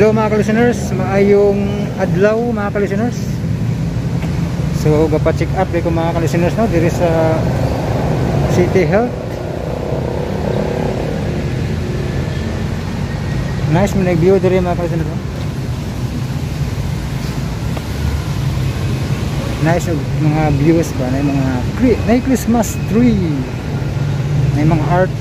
Hello mga ka-listeners, maayong adlaw mga ka-listeners. So gapa-check up ko mga ka-listeners no diri sa City Health. Nice man view diri mga ka-listeners no? Nice og mga views ba, na mga na Christmas tree, na mga art.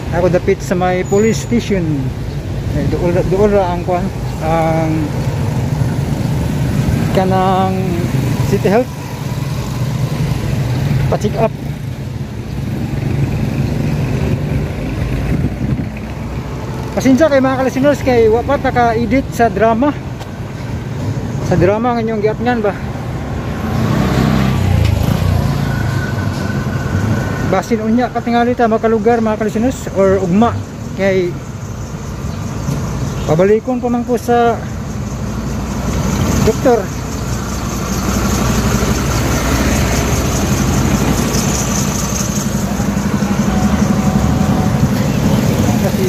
Ako dapit sa may police station. Dool dool ra ang kuan, ang kanang City Health. Pa-check up. Pasensya kay mga ka-listeners kay wa pa ta ka-edit sa drama. Sa drama ang inyong giatngan ba. Basin unya katingali ta makalugar mga ka-listeners or ugma kay pabalikon pa man ko sa doktor. Kasi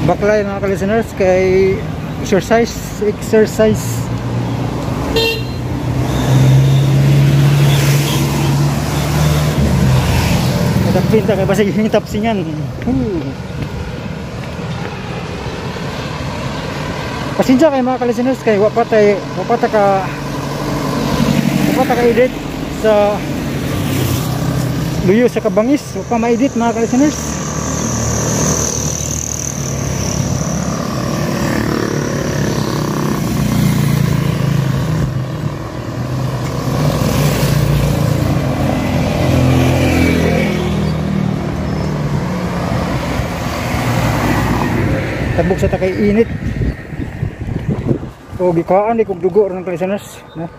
baklay mga ka-listeners kay exercise exercise. Nadapin ta kay basig yung tapsingan. Pasensya kay mga ka-listeners kay wa pa ta ka edit sa luyo sa kabangis, wa pa ma-edit mga ka-listeners. Tabok sa takay init o gikuhaan di kog dugo ron ka-listeners no?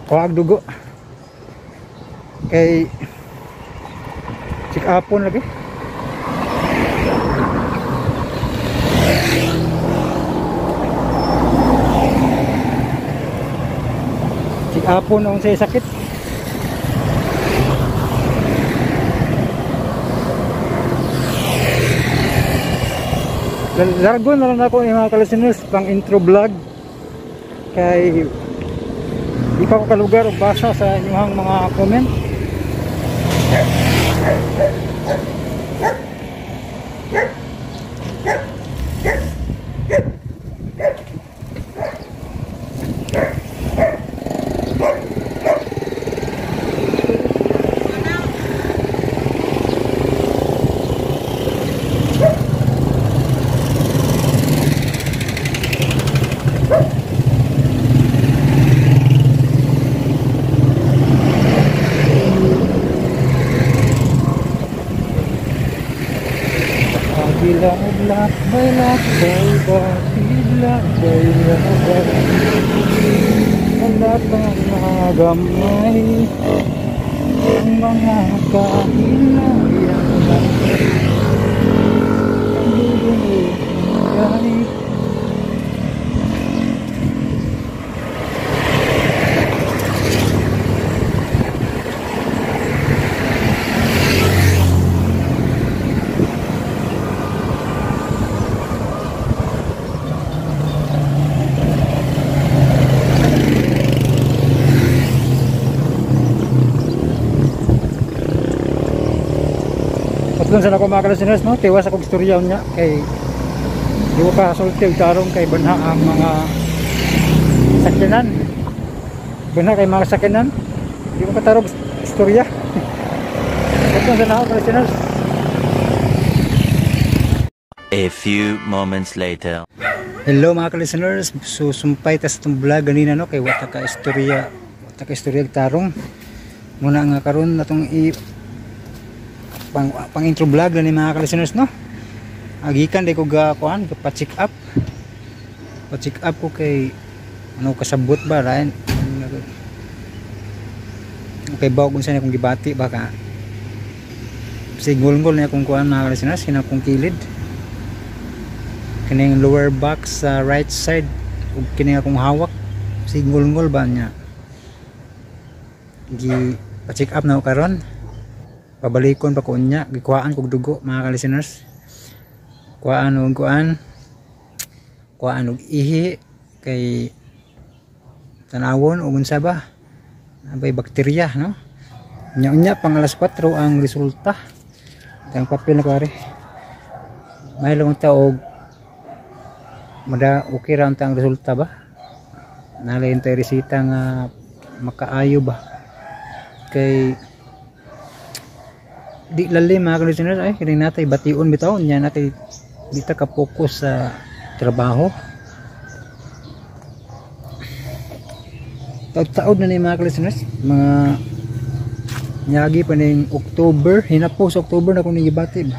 Kuhaag dugo kay check upon lagi. Check upon ang say sakit. Largo na lang ako yung mga ka-listeners pang intro vlog kay di pa ko kalugar o basa sa inyong mga comment. Lakbay, lakbay, lakbay, lakbay, halatang nagamay ang mga kahilayan lang. Suplon sa nako, mga ka-listeners, no? Tiwas akong istorya niya kay di ko ka sulti og tarong kay banha ang mga sakyanan. Banha kay mga sakyanan. Di ko katarong istorya. Suplon sa nako, listeners. A few moments later. Hello, mga ka-listeners. So sumpay ta sa itong vlog ganina, no, kay wata ka istorya, wata ka istorya og tarong. Muna nga karon natong i pang, pang intro vlog na ni, mga ka-listeners, no. Agikan di ko ga kuan, pa check up. Pa check up ko kay ano kasabot ba rain. Okay ba kung saan akong gibati ba ka. Sigulngol na akong kuan, mga ka-listeners, kini akong kilid, kining lower back sa right side ug kini akong hawak, signgulngol ba niya. Gi pa-check up na ako karon, pabalikon pa ko unya. Gikuhaan kog dugo, mga ka-listeners, kuhaan og kuan, kuhaan og ihi kay tanawon og unsa ba, abay bakterya, no? Nya unya pang alas 4 ang resulta. Ang papel na ko ari, may lang ta og mada okay ra ang resulta ba, nalain tayo resita nga makaayo ba, kay di lalim, mga ka-listeners. Ay, kini natay bation bitaw nya, natay di ta ka-focus sa trabaho. Taod-taod na ni, mga ka-listeners, mga nyagi pa ning October, hinapos October na ko ni gibati ba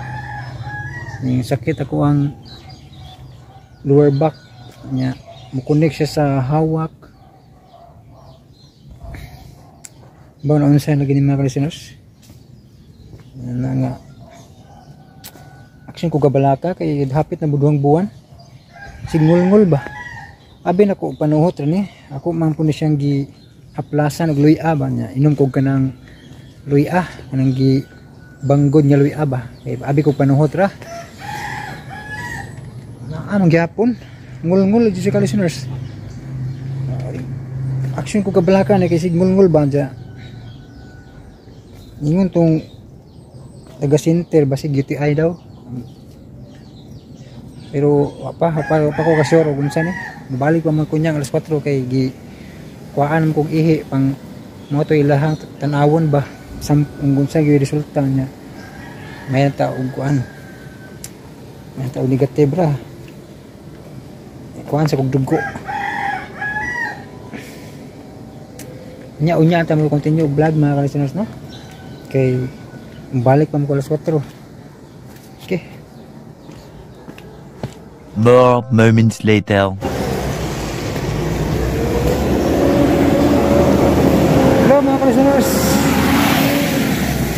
ning sakit ako ang lower back nya, mukunik siya sa hawak ba na. Unsa lagi ni, mga listeners, na nga action ko gabalaka kay hapit na buduhang buwan, signgulngol ba. Abi nako panuhot ra ni ako man po ni siyang gi haplasan og luya ba niya. Inom ko kanang luya, kanang gi banggod nga luya ba, kay abi ko panuhot ra na anong gyapon ngulngol jud siya, listeners. Action ko kabalaka na kay signgulngol ba dya. Ingon tong taga center, basig UTI daw, pero wa pa ko ka-sure kung unsa ni. Mobalik pa man kunyang alas 4 kay gi kuhaan man kog ihi pang mo to ilahang tan-awon ba sam kung unsa gyud resulta niya. May ta og kuan, may ta og negative ra. Kuhaan sa kog dugo nya. Unya ta mo continue vlog, mga ka-listeners, no, kay balik pa mo ko alas 4. Okay. More moments later. Hello, mga ka-listeners.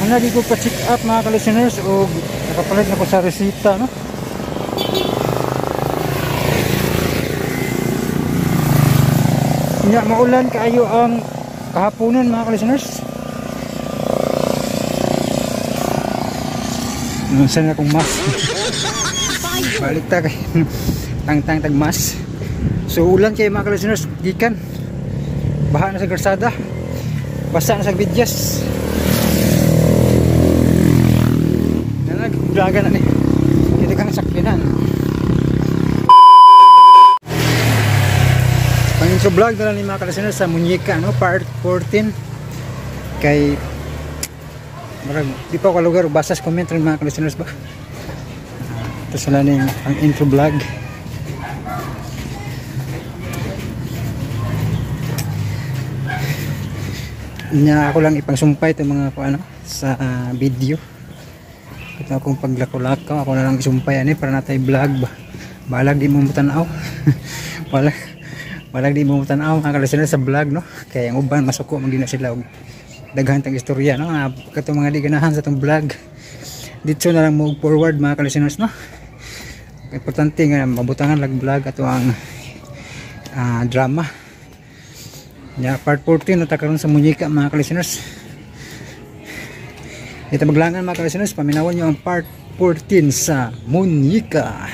Managi ko pa-check up, mga ka-listeners, og nakapalit na ko sa resita, no. Nya maulan kaayo ang kahaponan, mga ka-listeners. Saan na akong mask? Balik ta kay tang-tang tag mask. So ulan kay, mga ka-listeners, gikan. Baha na sa kalsada. Basa na sa bidyas. Nagdagan na ni. Kita kang sakyanan. Pang intro vlog na lang ni, mga ka-listeners, sa Munyika, no, part 14, kay marag di pa ako lugar basa sa comment rin, mga ka-listeners ba. Ito sila ni ang intro vlog nya. Ako lang ipangsumpay itong mga kung ano sa video. Ito akong paglako-lakaw, ako na lang isumpay ani para natay vlog ba. Balag di mo mutanaw. Balag di mo mutanaw, mga ka-listeners, sa vlog, no, kaya ang uban masuko man gyud na sila og daghan tang istorya, no. Katong mga di ganahan sa tong vlog, dito na lang mo forward, mga ka-listeners, no. Importante nga mabutangan lag vlog ato ang drama nya. Part 14 na ta karon sa Munyika, mga ka-listeners. Ito maglangan, mga ka-listeners, paminawan nyo ang part 14 sa Munyika.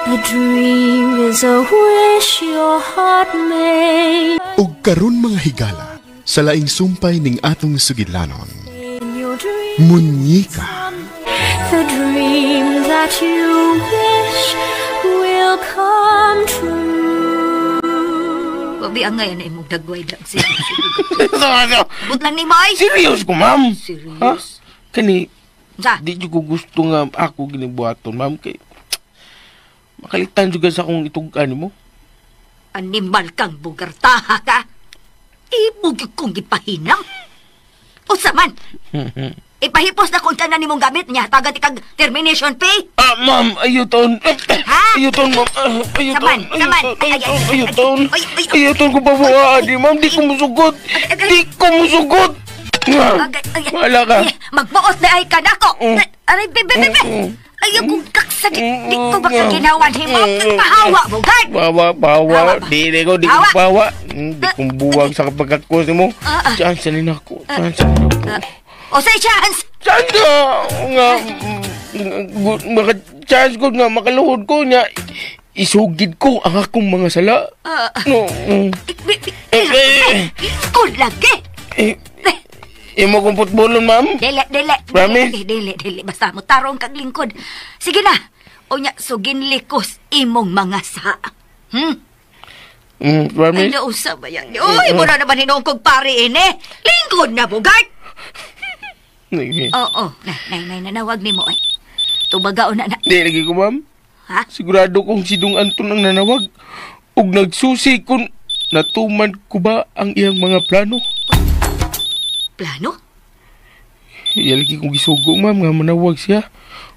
A dream is a wish your heart made. Ug karon, mga higala, sa laing sumpay ning atong sugidlanon. Munyika. The dream that you wish will come true. Wabi ang ngayon na imong dagway lang. But lang ni Moy. Serious ko, ma'am. Serious? Ha? Kani, sa? Di ko gusto nga ako ginibuhaton, ma'am. Kay, makalitan juga sa akong itugan mo. Animal kang bugartaha ka. Ibog kong gipahinang. Usa man. Ipahipos na kung tanan nimong gamit niya. Tagad ikag termination fee. Ah, ma'am, ayaw taon. Ha? Ayaw taon, ma'am. Ayaw taon. Saman, Ayaw taon. Ayaw taon ko pabuhaan di, ma'am. Di ko musugot. Di ko musugot. Wala ka. Magbuot na ay ka na ako. Aray, bebe, bebe. Ayaw kong kaksagi. Di ko baka ginawan himo. Pahawa mo, guard. Pahawa, pahawa. Di ko, di ko pahawa. Di kong buwag sa pagkakos mo. Chance na ako. Chance na ako. O say chance! Chance nga! Maka-chance ko nga, makaluhod ko nga. Isugid ko ang akong mga sala. No. Ko lagi! Imo kong putbolon, ma'am? Dili, dili. Promise? Dili, dili. Basta mo tarong kag lingkod. Sige na. O nya, sugin likos imong mga sa. Promise? Ay, nausa ba yan? Uy, muna naman hinuong kong pare ini. Lingkod na, Bugart! Oo, nay, nanawag ni mo ay. Tubagaw na na. Di, lagi ko, ma'am. Ha? Sigurado kong si Dong Anton ang nanawag. Ug nagsusi kung natuman ko ba ang iyang mga plano. Plano? Iya, lagi kong gisugo, ma'am, nga manawag siya.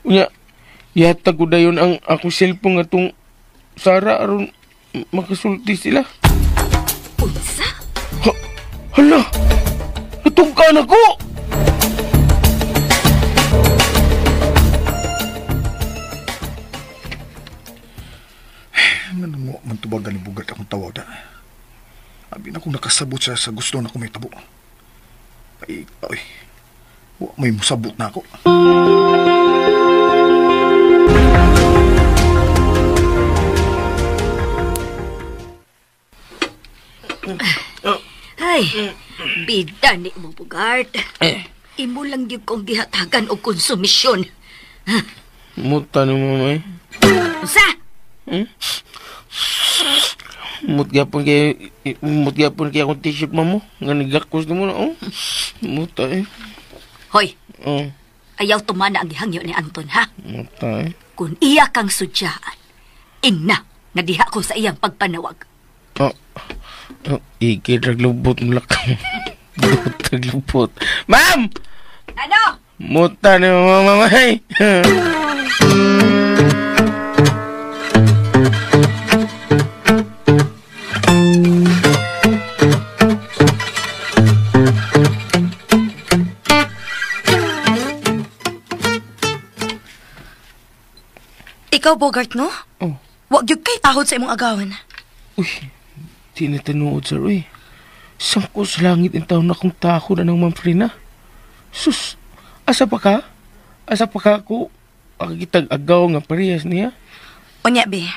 Unya, ihatag ko dayon ang akong cellphone atong Sara aron makasulti sila. Unsa? Hala! Natugkaan ako! Ano mo, mantubagan ni Bugart akong tawag da. Abi na kong nakasabot siya sa gusto na kong may tabo. Ay, ay, may musabot na ako. Ay, bida ni mo, Bugart. Imo lang yung kong gihatagan o konsumisyon. Muta ni mo, may. Sa? Mut gyapon kay akong t-shirt mamo. Nga nigakos na mo na, oh. Muta eh. Hoy. Oh. Ayaw tumana ang gihangyo ni Anton, ha? Muta eh. Kung iya kang sudyaan, ingna, nga diha ko sa iyang pagpanawag. Oh. Oh, ikid raglubot mo lakang. Raglubot. Ma'am! Ano? Muta ni mama, mamay. Ikaw, Bogart, no? Oh. Wag yun kay tahod sa imong agawan. Uy, di na tinuod, sir, uy. Sangko sa langit ang taon na akong tahod na ng Ma'am Frina. Sus, asa pa ka? Asa pa ka ako? Akitag agaw nga parehas niya. Unya, be.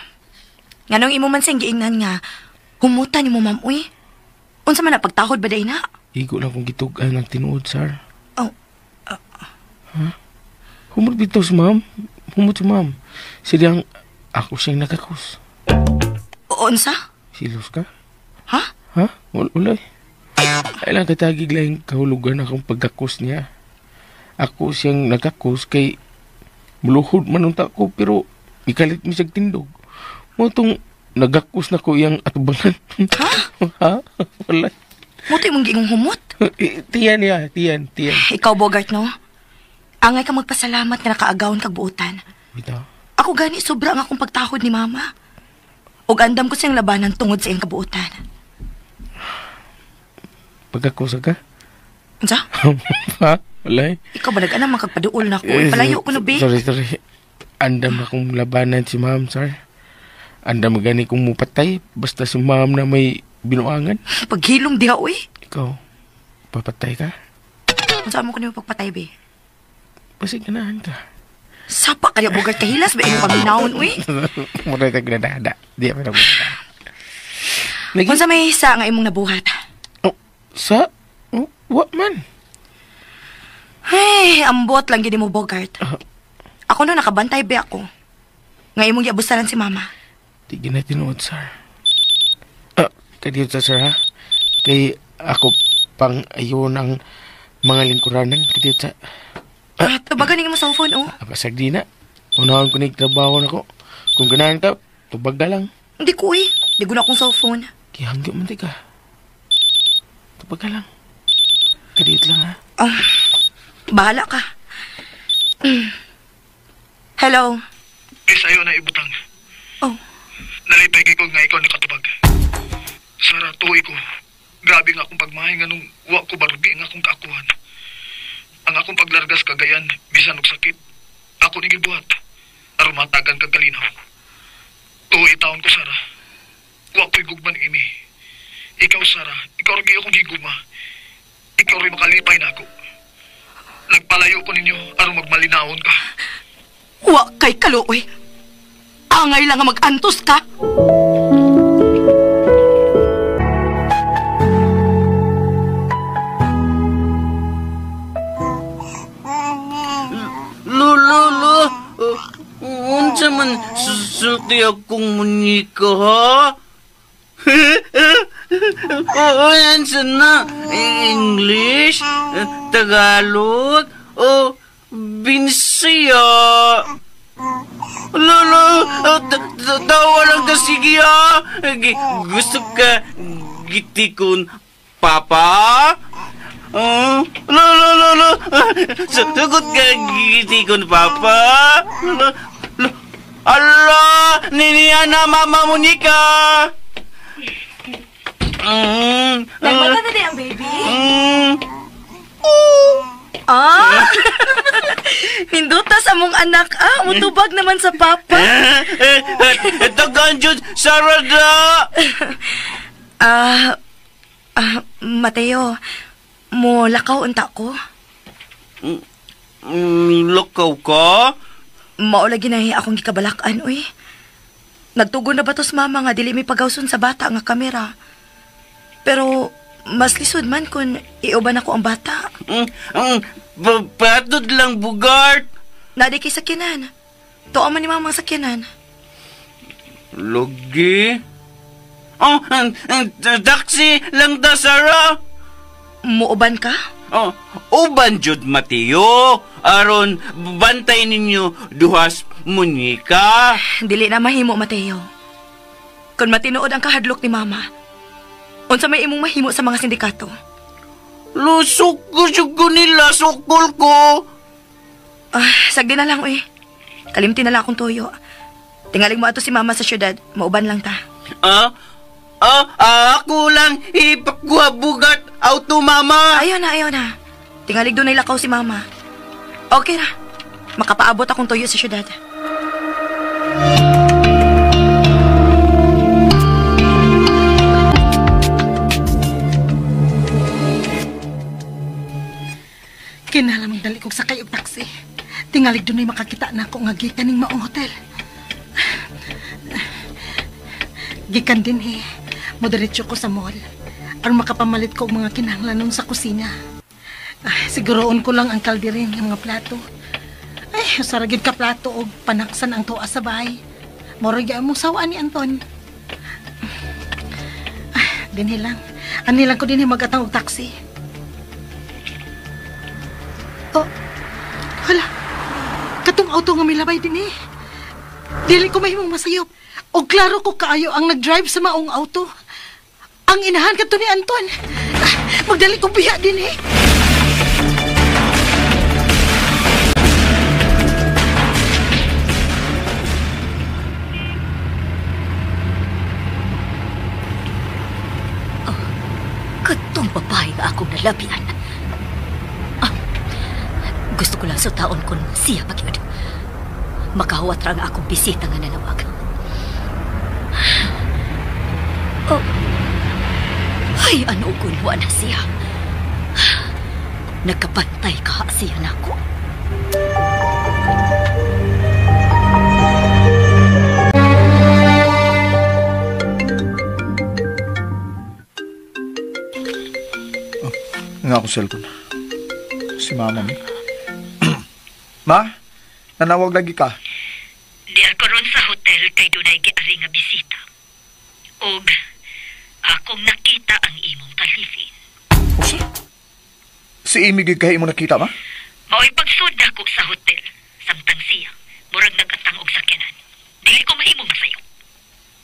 Nganong imo man siyang giingnan nga, humutan ni mo, ma'am, uy. Unsa man na pagtahod ba day na? Igo lang kong gitugan ng tinuod, sir. Oh. Ha? Humot bitaw si ma'am. Humot si ma'am. Silyang ako siyang nagakos. Unsa? Silos ka? Ha? Ha? Wala. Ay lang tatagig lang kahulugan akong pagkakos niya. Ako siyang nagakos kay muluhod man unta ko pero ikalit mi siyang tindog. Mo tong nagakos na ko iyang atubangan. Ha? Ha? Wala. Mo to imong giingong humot? Tiyan niya, tiyan. Ikaw, Bogart, no? Angay ka magpasalamat nga nakaagawon kag buotan. Bitaw. Ako gani sobra ang akong pagtahod ni mama. Ug andam ko siyang labanan tungod sa iyang kabuotan. Pagkakusa ka? Unsa? Ha? Wala eh. Ikaw ba nag-anam makagpaduol na ko? Palayo ko no, be. Sorry. Andam akong labanan si ma'am, sir. Andam gani kong mupatay. Basta si ma'am na may binuangan. Paghilom diha, uy. Ikaw, papatay ka? Unsa mo ko nimo pagpatay, be? Basig ganahan ka. Sapa kaya Bogart kahilas ba imong paminawon, uy? Mura ta granada. Di pa na. Unsa may sa nga imong nabuhat? Oh, sa? Oh, wa man. Ay, Ay, ambot lang gini mo, Bogart. Ako no, nakabantay be ako. Nga imong giabusaran si mama. Di na tinuod, sir. Kadiyo sa sir, ha? Kay ako pang ayon ang mga lingkuranan. Kadiyo sa... Tubagan ninyo mo cellphone, oh. Basag di na. Unahon ko na trabaho na ko. Kung ganahan ka, tubag na lang. Hindi ko eh. Di ko na akong cellphone. Kihangyo man di ka. Tubag ka lang. Kadiyot lang, ha? Bahala ka. Hello? Eh, sa'yo na ibutang. Oh. Nalipay kay ko nga ikaw nakatubag. Sara, tuwi ko. Grabe nga akong pagmahay nga nung wa ko barugi nga akong kaakuhan. Ang akong paglargas kagayan, bisan og sakit. Ako ni gibuhat. Aron matagan kag kalinaw. Tuwi taon ko, Sara. Wa ko'y gugman ini. Ikaw, Sara, ikaw rin akong gigugma. Ikaw rin makalipay na ako. Nagpalayo ko ninyo aron magmalinawon ka. Wa kay kaluoy. Angay lang nga mag-antos ka. Lolo, unsa man susulti akong munyika, ha? Unsa na? English? Tagalog? O Binsaya? Lolo, tawa lang ka, sige, ha? Gusto ka gitikon, Papa? Lolo, lolo, sagot ka gitikon, Papa? Ala, niniya na, Mama Monica! Nagmata na din ang baby? Ah! Ninduta sa mong anak, ah! Mutubag naman sa papa. Tagaan dyan, Sarada! Mateo, mo lakaw unta ko? Lakaw ka? Maulagi na akong gikabalakan, uy. Nagtugon na ba to sa mama nga dili may pagawson sa bata nga kamera? Pero mas lisod man kung iuban ako ang bata. Patod lang, Bugart. Nadi kay sakyanan. Tuo man ni mama ang sakyanan. Lugi? Oh, taxi lang da, Sarah. Muuban ka? Oh, uban jud Mateo. Aron bantay ninyo duhas munyika. Dili na mahimo, Mateo. Kung matinuod ang kahadlok ni mama, unsa may imong mahimo sa mga sindikato? Lusok ko ko nila, sukol ko. Sagdi na lang, uy. Kalimti na lang akong tuyo. Tingaling mo ato si mama sa syudad, mauban lang ta. Ako lang ipakuha bugat auto, mama. Ayaw na, ayaw na. Tingalig doon ay lakaw si mama. Okay ra. Makapaabot akong tuyo sa syudad. Kinahanglan magdali kog sakay og taxi. Tingalig dunay makakita na ako nga gikan ning maong hotel. Gikan din eh. Modiretso ko sa mall. Aron makapamalit ko og mga kinahanglanon sa kusina. Siguroon ko lang ang kalderin ng mga plato. Ay, usara gyud ka plato og panaksan ang tuwa sa bahay. Moro gyud among sawa ni Anton. Dinhi lang. Ani lang ko dinhi magatang og taxi. Oh, hala. Katong auto nga milabay din eh. Dili ko mahimong masayop. O klaro ko kaayo ang nag-drive sa maong auto. Ang inahan kato ni Anton. Magdali ko biya din eh. Oh, katong babae nga akong nalabian. Gusto ko lang sa taon kung siya pagyud. Makahuwat ra nga akong bisita nga nanawag. Oh. Ay, ano gunwa na siya. Nagkabantay ka siya nako. Oh, nga akong cellphone. Si mama mi. Ma, nanawag lagi ka. Di ako ron sa hotel kay dunay giari nga bisita. Og akong nakita ang imong kalivin. Usa? Si Amy gid kay imo nakita, ma? Mao'y pagsud nako sa hotel samtang siya murag nagatang og sakyanan. Dili ko mahimo masayo.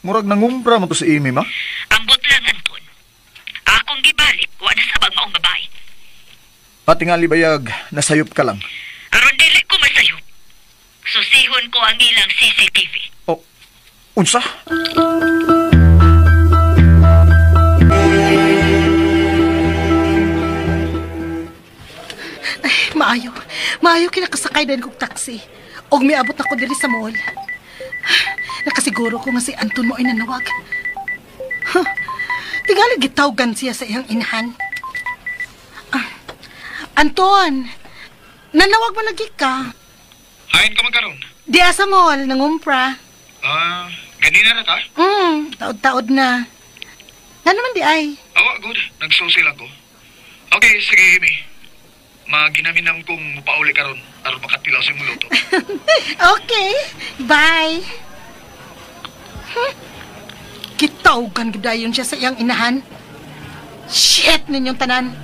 Murag nangumpra mo to si Amy, ma? Ambot lang, Anton. Akong gibalik, wa na sabag maong babae. Patingali bayag, nasayop ka lang. Aron dili ko masayop. Susihon ko ang ilang CCTV. Oh, unsa? Ay, maayo. Maayo kinakasakay din kog taxi. Og miabot ako diri sa mall. Nakasiguro ko nga si Anton mo ay nanawag. Huh. Tingali gitawgan siya sa iyang inahan. Ah, Anton, nanawag mo lagi ka. Hain ka man karon? Diya sa mall, nangumpra. Ah, ganina na ta? Taod-taod na. Nga naman di ay. Awa, good. Nagsusi lang ko. Okay, sige, Amy. Maginaminam kong mupauli karon aron makatilaw sa imong luto. Okay, bye. Kitawgan gidayon siya sa iyang inahan. Shit ninyong tanan.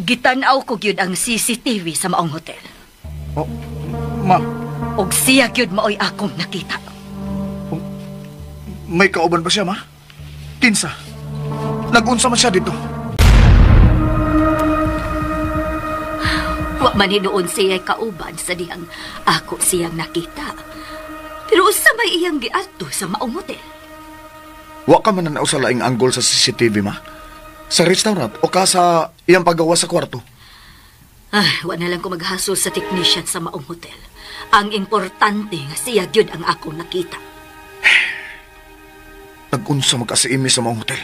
Gitan-aw ko gyud ang CCTV sa maong hotel. Oh, ma. Og siya gyud maoy akong nakita. Oh, may kauban ba siya, ma? Kinsa? Nag-unsa man siya dito? Wa man hinuon siya kauban sa dihang ako siyang nakita. Pero usa may iyang giadto sa maong hotel. Wa ka man nanaw sa laing anggol sa CCTV, ma? Sa restaurant o ka sa iyang paggawa sa kwarto? Ay, wa na lang ko maghasol sa technician sa maong hotel. Ang importante nga siya gyud ang akong nakita. Nag-unsa magkasiimi sa maong hotel.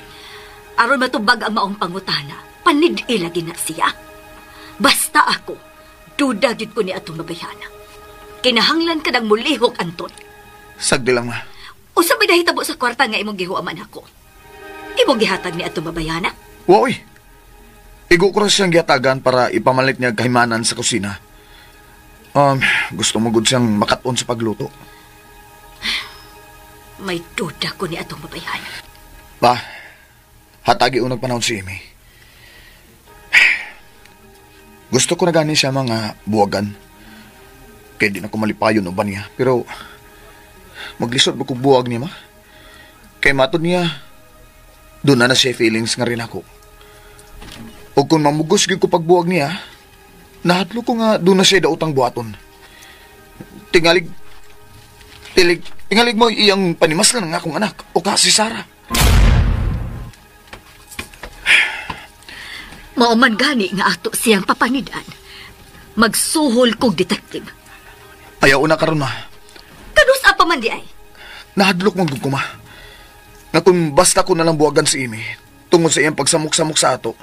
Aron matubag ang maong pangutana, panid-ila gina siya. Basta ako, duda gyud ko ni atong mabayhana. Kinahanglan ka ng mulihok, Anton. Sagdi lang, ma. Usa may nahitabo sa kwarta nga imong gihuaman ako. Imong gihatag ni atong mabayhana? Woy! Igo ko rin siyang gihatagan para ipamalit niya kahimanan sa kusina. Gusto mo gud siyang makaton sa pagluto. May duda ko ni atong mabayhana. Ba, hatagi unag panahon si Amy. Gusto ko na gani siya mga buwagan. Kaya di na ko malipayon o ba niya. Pero maglisod ba kong buwag niya, ma? Kaya matod niya, doon na siya feelings nga rin ako. O kung mamugos ko pagbuwag niya, nahadlo ko nga doon na siya daotang buhaton. Tingalig mo iyang panimaslan ng akong anak o ka si Sarah. Mao man gani nga ato siyang papanidan. Magsuhol kog detective. Ayaw na karon, ma. Kanus pa man di ay? Nahadlok man gud ko, ma. Nga kung basta ko nalang buwagan si Amy tungod sa iyang pagsamok-samok sa ato,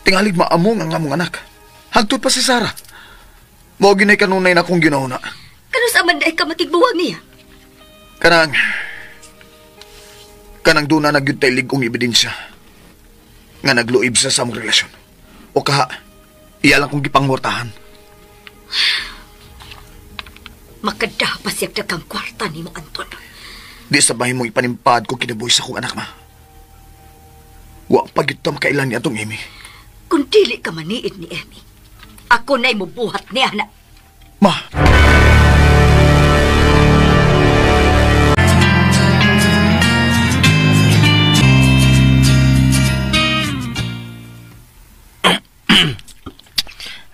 tingalig maamong ang among anak. Hagtod pa si Sarah. Mao ginay kanunay na akong ginauna. Kanus man di ay ka makigbuwag niya? Kanang doon na nagyud tay lig-ong ebidensya nga nagluib sa among relasyon. O kaha, iya lang kong gipangwartahan. Makadapa siya dagang kwarta nimo, Anton. Di sa bahay mong ipanimpad ko kinabuhi sa kong anak, ma. Wa pa gyud ta makailan ni atong Amy. Kung dili ka maniid ni Amy, ako na'y mubuhat niya na. Ma!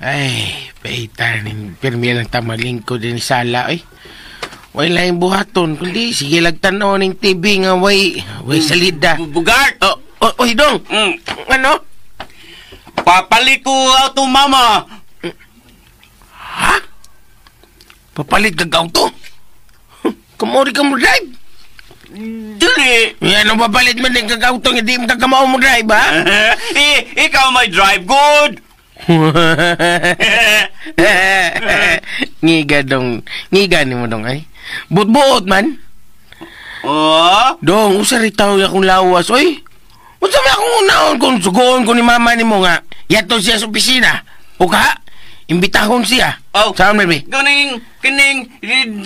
Ay, paitar ning pirmi lang tamaling ko din sala, ay. Way laing buhaton, kundi sige lagtanaw ning TV nga way salida. Bugart! Oh, oh, dong! Ano? Papalit ko auto, mama! Ha? Papalit kag auto? Kamori ka mo drive? Dili! Yan, ano papalit man din kag auto nga di mo kakamao mo drive, ha? Ikaw may drive good! Ngiga dong. Ngiga ni mo dong ay. Buot-buot man. Oh? Dong, usa rin tao akong lawas, oy. Unsa may akong unaon kung sugoon ko ni mama ni mo nga yato siya sa opisina. O ka, imbitahon siya. Oh. Saan, baby? Ganing, kining,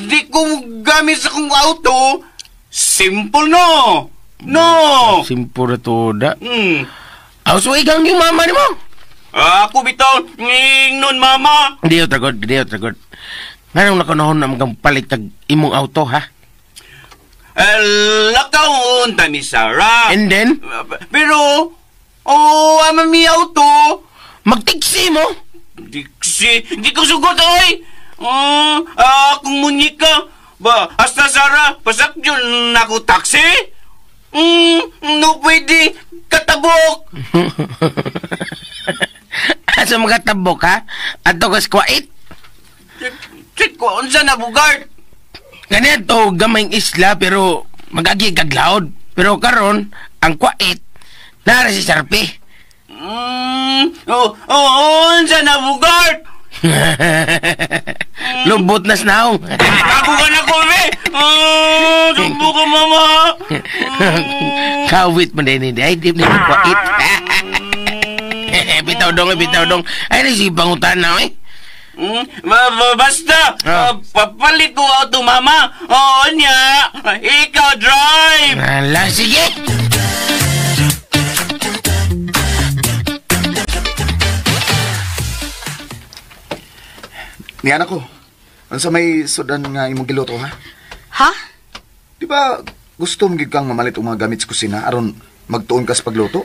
di ko gamit sa kong auto. Simple, no? No! Simple na to, da. Hmm. Aw, so ikaw yung mama ni mo? Ako bitaw, ngingnon mama. Diyo, tragod, diyo, tragod. Nganong nakanahon na magang palit tag imong auto, ha? Lakaon ta ni Sarah. And then? Pero, oh, ama mi auto. Magtiksi mo? Tiksi? Di ko sugot, oy! Akong munyika. Ba, hasta Sarah, pasak yun ako taksi? No pwede, katabok. Asa magatabok, ha? Ato kas kwait? Sik, unsa na, Bugart? Ganito, gamayng isla, pero magagi kaglaod. Pero karon ang kwait, nara si Sarpi. Unsa na, Bugart? Lubot na snaong. Ako ka na, Kobe! Sumbo ka, mama! Kawit mo din, ay, di mo kwait. Bitaw dong, bitaw dong. Ay, nasipangutan na, eh. Basta, papalit ko auto, mama. Oo niya, ikaw drive. Ala, sige. Niyan ako. Unsa may sudan nga imong giluto, ha? Ha? Di ba gusto mong kang mamalit og mga gamit sa kusina aron magtuon ka sa pagluto?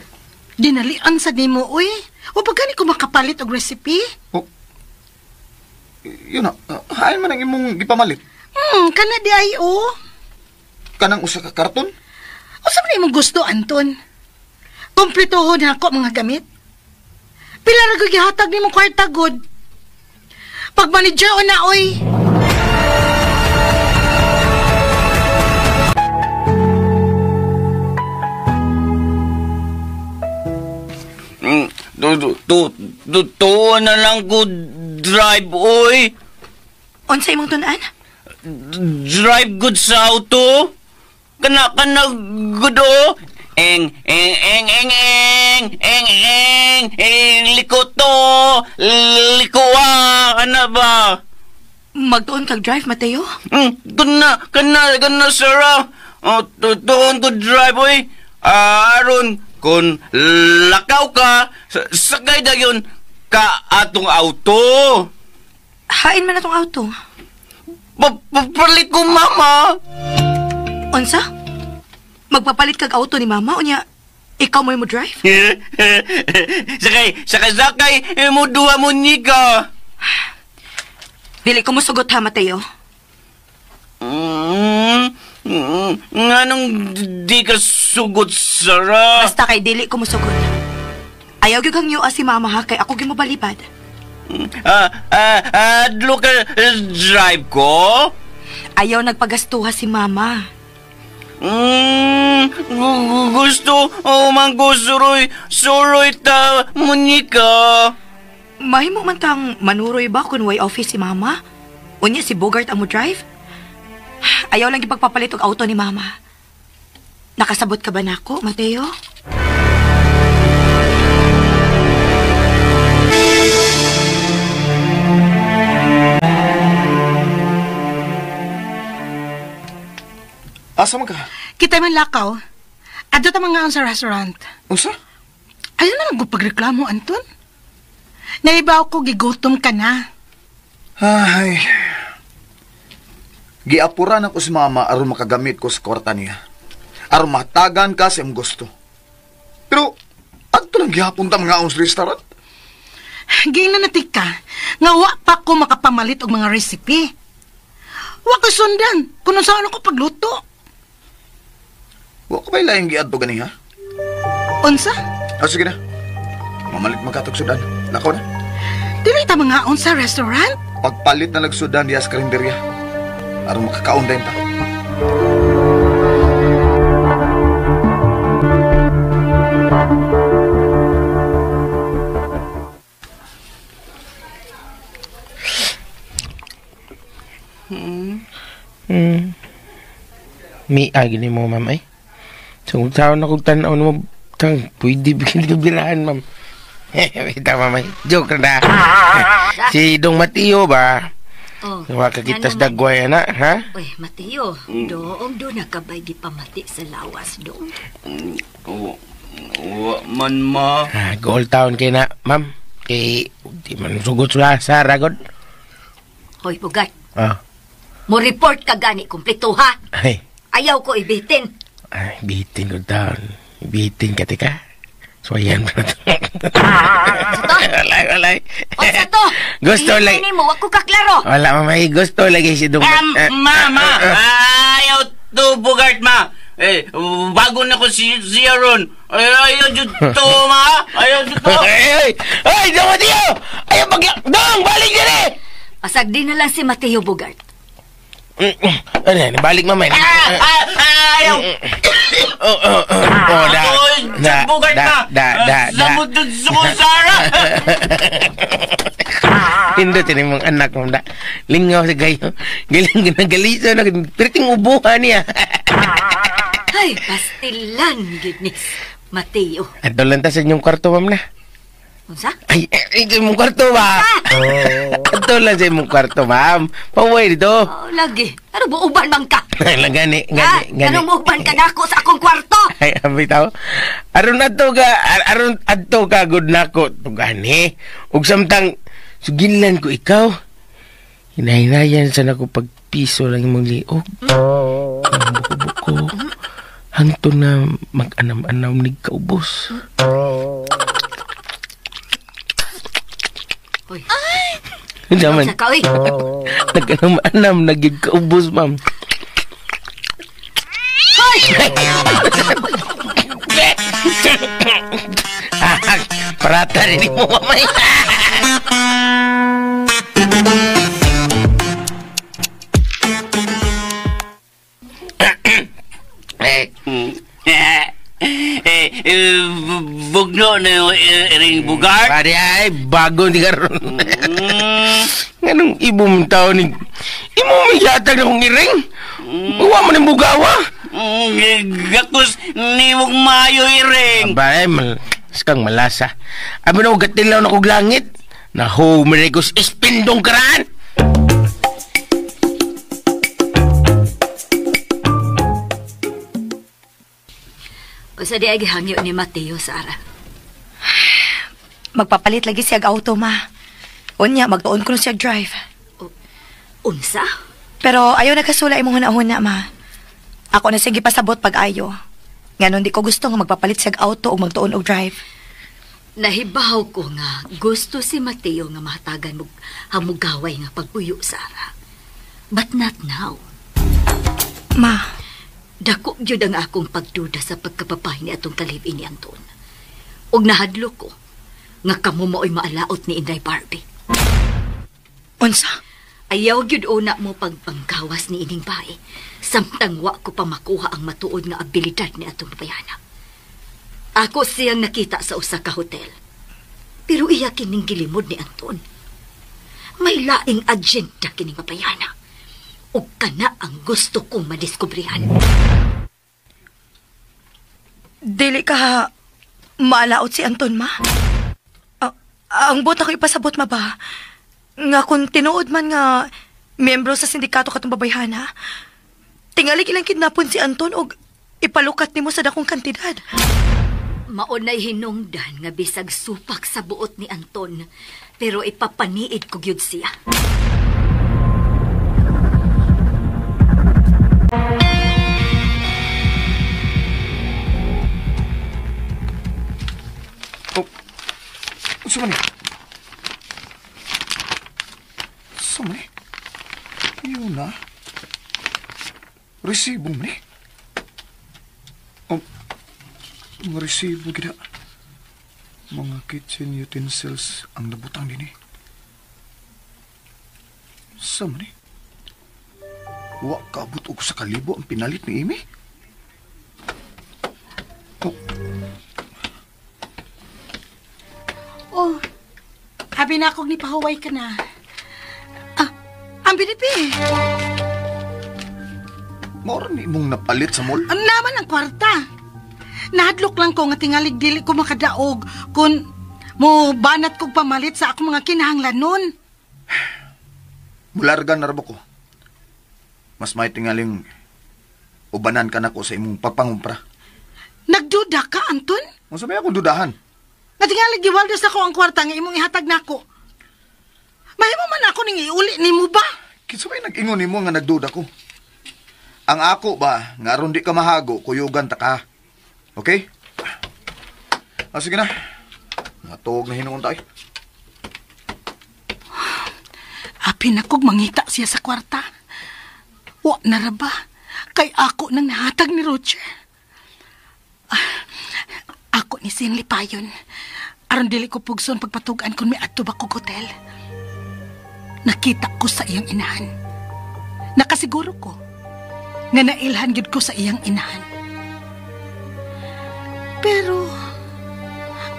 Dinalian sa nimo, uy. O pag gani ko makapalit og recipe? Oh. Yun na, hain man ang imong gipamalit. Kana di ay, oh. Kanang usa ka karton? Usa man imong gusto, Anton? Kompletohon ako mga gamit. Pila ra gyud gihatag nimo kwarta gud. Pag manager o na, oy. Tuo na lang ko drive, oy. Unsa imong tun-an? Drive good sa auto. Kana good, oh. Eng, eng, eng, eng, eng, eng, eng, eng, liko to, liko, ah, ano ba? Magtuon kag drive, Mateo? Kana, kana, Sarah. Oh, tuon ko drive, oy. Aron, kung lakaw ka, sakay na yun ka atong auto. Hain man atong auto. Papalit ko, mama. Unsa? Magpapalit kag auto ni mama, unya, ikaw mo drive? Sakay, mo duha mo nika. Dili ko mosugot ha, Mateo. Nganong di ka sugot, Sarah? Basta kay dili ko mosugot. Ayaw gyud kang yuas si mama ha, kay ako gyud mobalibad. Adlo ka drive ko? Ayaw nagpagastuha si mama. Gusto, man ko suroy ta, munika. Mahimo man tang manuroy ba kung way office si mama? Unya si Bogart ang mo drive? Ayaw lang ipagpapalit og auto ni mama. Nakasabot ka ba nako, Mateo? Asa man ka? Kita man lakaw. Adto ta mga sa restaurant. Unsa? Ayaw na lang pagreklamo, Anton. Naibaw ko gigutom ka na. Ay. Giapuran ako si mama aron makagamit ko sa kwarta niya. Aron matagan ka sa imong gusto. Pero adto lang gihapon ta mga sa restaurant. Giingnan na tika nga wa pa ko makapamalit og mga recipe. Wa ko sundan kung unsa ko pagluto. Wa ko ba'y laing giadto gani, ha? Unsa? Ah, sige na. Mamalit magkatog sudan. Lakaw na. Dili ta mga sa restaurant? Pagpalit na nagsudan diya sa karinderya. Aron makakaon din ta. Mia gini mo, ma'am, ay. So, kung tao na kung tanaw mo, tang, pwede bigyan ka birahan, ma'am. Wait, ma'am, ay. Joke na. Si Dong Mateo ba? Oh, Wa ka kitas dagway, na, ha? Uy, Mateo, doong doon nakabay gipamati sa lawas, dong. Wa man, ma. Ah, gold town kay na, ma'am. Kay, di man sugot sa Sara, god. Hoy, Bugart. Ah. Mo report ka gani, kumpleto, ha? Ay. Ayaw ko ibitin. Ay, bitin ko down. Bitin ka, tika. So, ayan pa na to. Walay, walay. Unsa to? Gusto lang. Hindi mo, wag ko kaklaro. Wala, mamay. Gusto lagi si Dong. Ma, ayaw to, Bugart, ma. Eh, bago na ko si Aaron. Ayaw dyan to, ma. Ayaw dyan to. Ay, ay, Dong Mateo! Ayaw, Dong, balik dyan eh! Pasag di na lang si Mateo Bugart. Ano yan? Balik, mamay. Ayaw! Oh, da. Da, da, da, da, da. Samot dun sa Sara! Pindutin yung mga anak mo, da. Lingaw sa gayo. Galing na galiso na. Perting ubuhan niya. Ay, pastilan, goodness. Mateo. Ato lang ta sa inyong kwarto, ma'am na. Unsa? Ay, sa imong kwarto ba? Ato lang sa imong kwarto, ma'am. Paway dito. Oh, lagi. Ano buuban man ka? Lang gani, gani, gani. Ano muuban ka nako sa akong kwarto? Ay, abi tao. Aron adto ka, aron adto ka good nako to gani. Ug samtang suginlan ko ikaw. Hinahinayan sa nako pagpiso lang imong liog. Ang buko-buko. Hangtod na mag-anam-anam nig kaubos. Uy. Naman. Nag-anam-anam na gyud kaubos, ma'am. Hoy! Parata rin mo mamay. Bugno na yung iring Bugart. Pare ay, bago ni karon. Nganong ibong tao ni imo may yatag na kong iring? Uwa mo ng bugawa. Gakos ni mong mayo iring. Aba ay, kang malasa. Abi na gatilaw na kog langit. Naho, mirigos ispindong karaan. Usa di ay gihangyo ni Mateo, Sara. Magpapalit lagi siya auto, ma. Unya, magtuon ko siya drive. Unsa? Pero ayaw nagkasula imong hunahuna, ma. Ako na siya gipasabot pag ayo. Nganon di ko gusto nga magpapalit siya auto o magtuon og drive. Nahibaw ko nga gusto si Mateo nga mahatagan mo hamugaway nga pag-uyo, Sara. But not now. Ma, dako gyud ang akong pagduda sa pagkapapay ni atong kalib-in ni Anton. Og nahadlok ko nga kamo mao'y maalaot ni Inday Barbie. Unsa? Ayaw gyud una mo pagpanggawas ni ining bae. Samtang wa ko pa makuha ang matuod nga abilidad ni atong bayana. Ako siyang nakita sa usa ka hotel. Pero iya kining gilimod ni Anton. May laing agenda kining babayana. Ug kana ang gusto kong madiskubrihan. Dili ka maalaot si Anton, ma? Ang buta ko ipasabot, ma ba? Nga kung tinuod man nga miyembro sa sindikato katong babayhana, tingali ilang kidnapon si Anton og ipalukat nimo sa dakong kantidad. Maunay hinungdan nga bisag supak sa buot ni Anton, pero ipapaniid ko gyud siya. Oh, unsa man ni? Unsa man ni? Yun na. Resibo man ni. Oh, mga resibo gina. Mga kitchen utensils ang nabutang din eh. Unsa man ni? Wa kaabot og sa kalibo ang pinalit ni Amy. Oh. Oh, habi na akong nipahuway ka na. Ah, ang binipi. Maura ni imong napalit sa mall? Ano naman ang kwarta? Nahadlok lang ko nga tingalig dili ko makadaog kung mo banat kog pamalit sa akong mga kinahanglanon. Mularga na rabo ko. Mas may tingaling ubanan ka na ko sa imong pagpangumpra. Nagduda ka, Anton? Unsa may akong dudahan? Nga tingalig giwaldas ako ang kwarta nga imong ihatag nako. Mahimo man ako ning iuli nimo ba? Kinsa may nag-ingon nimo nga nagduda ko? Ang ako ba, nga aron di ka mahago, kuyugan ta ka. Okay? Ah, sige na. Natuog na hinuon tayo. Apin akong mangita siya sa kwarta. Wa na ra ba? Kay ako nang nahatag ni Roger. Ako ni siyang lipayon. Aron dili ko pugson pagpatugan kung may adto ba kog hotel. Nakita ko sa iyang inahan. Nakasiguro ko nga nailhan gyud ko sa iyang inahan. Pero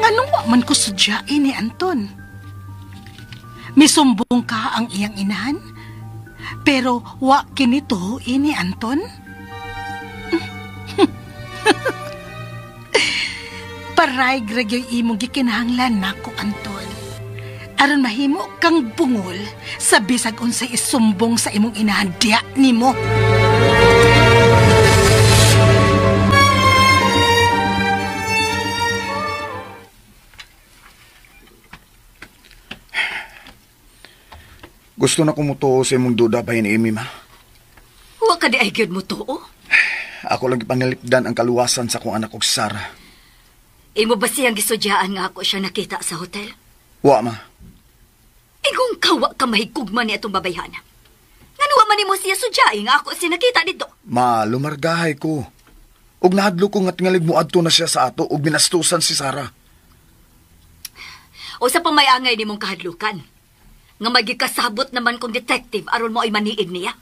nganong wa man ko sudyain ni Anton? Misumbong ka ang iyang inahan? Pero wa kini tuhuin ni Anton? Paray gragyo'y imong gikinahanglan nako, Anton. Aron mahimo kang bungol sa bisag unsay isumbong sa imong inahan diya nimo. Gusto na kumutuo sa imong duda pa ni Amy, ma. Wa ka di ay gyud mo tuo? Ako lang ipangalipdan ang kaluwasan sa akong anak og Sarah. Imo ba siyang gisudyaan nga ako siya nakita sa hotel? Wa, ma. Igong kawa ka mahigugma ni atong babayhana. Ngano wa man nimo siya sudyai nga ako siya nakita dito? Ma, lumargahay ko. Ug nahadlo ko nga tingalig mo adto na siya sa ato ug binastusan si Sarah. O sa pamayangay nimong kahadlukan. Nga magikasabot naman kong detective aron mo ay maniid niya.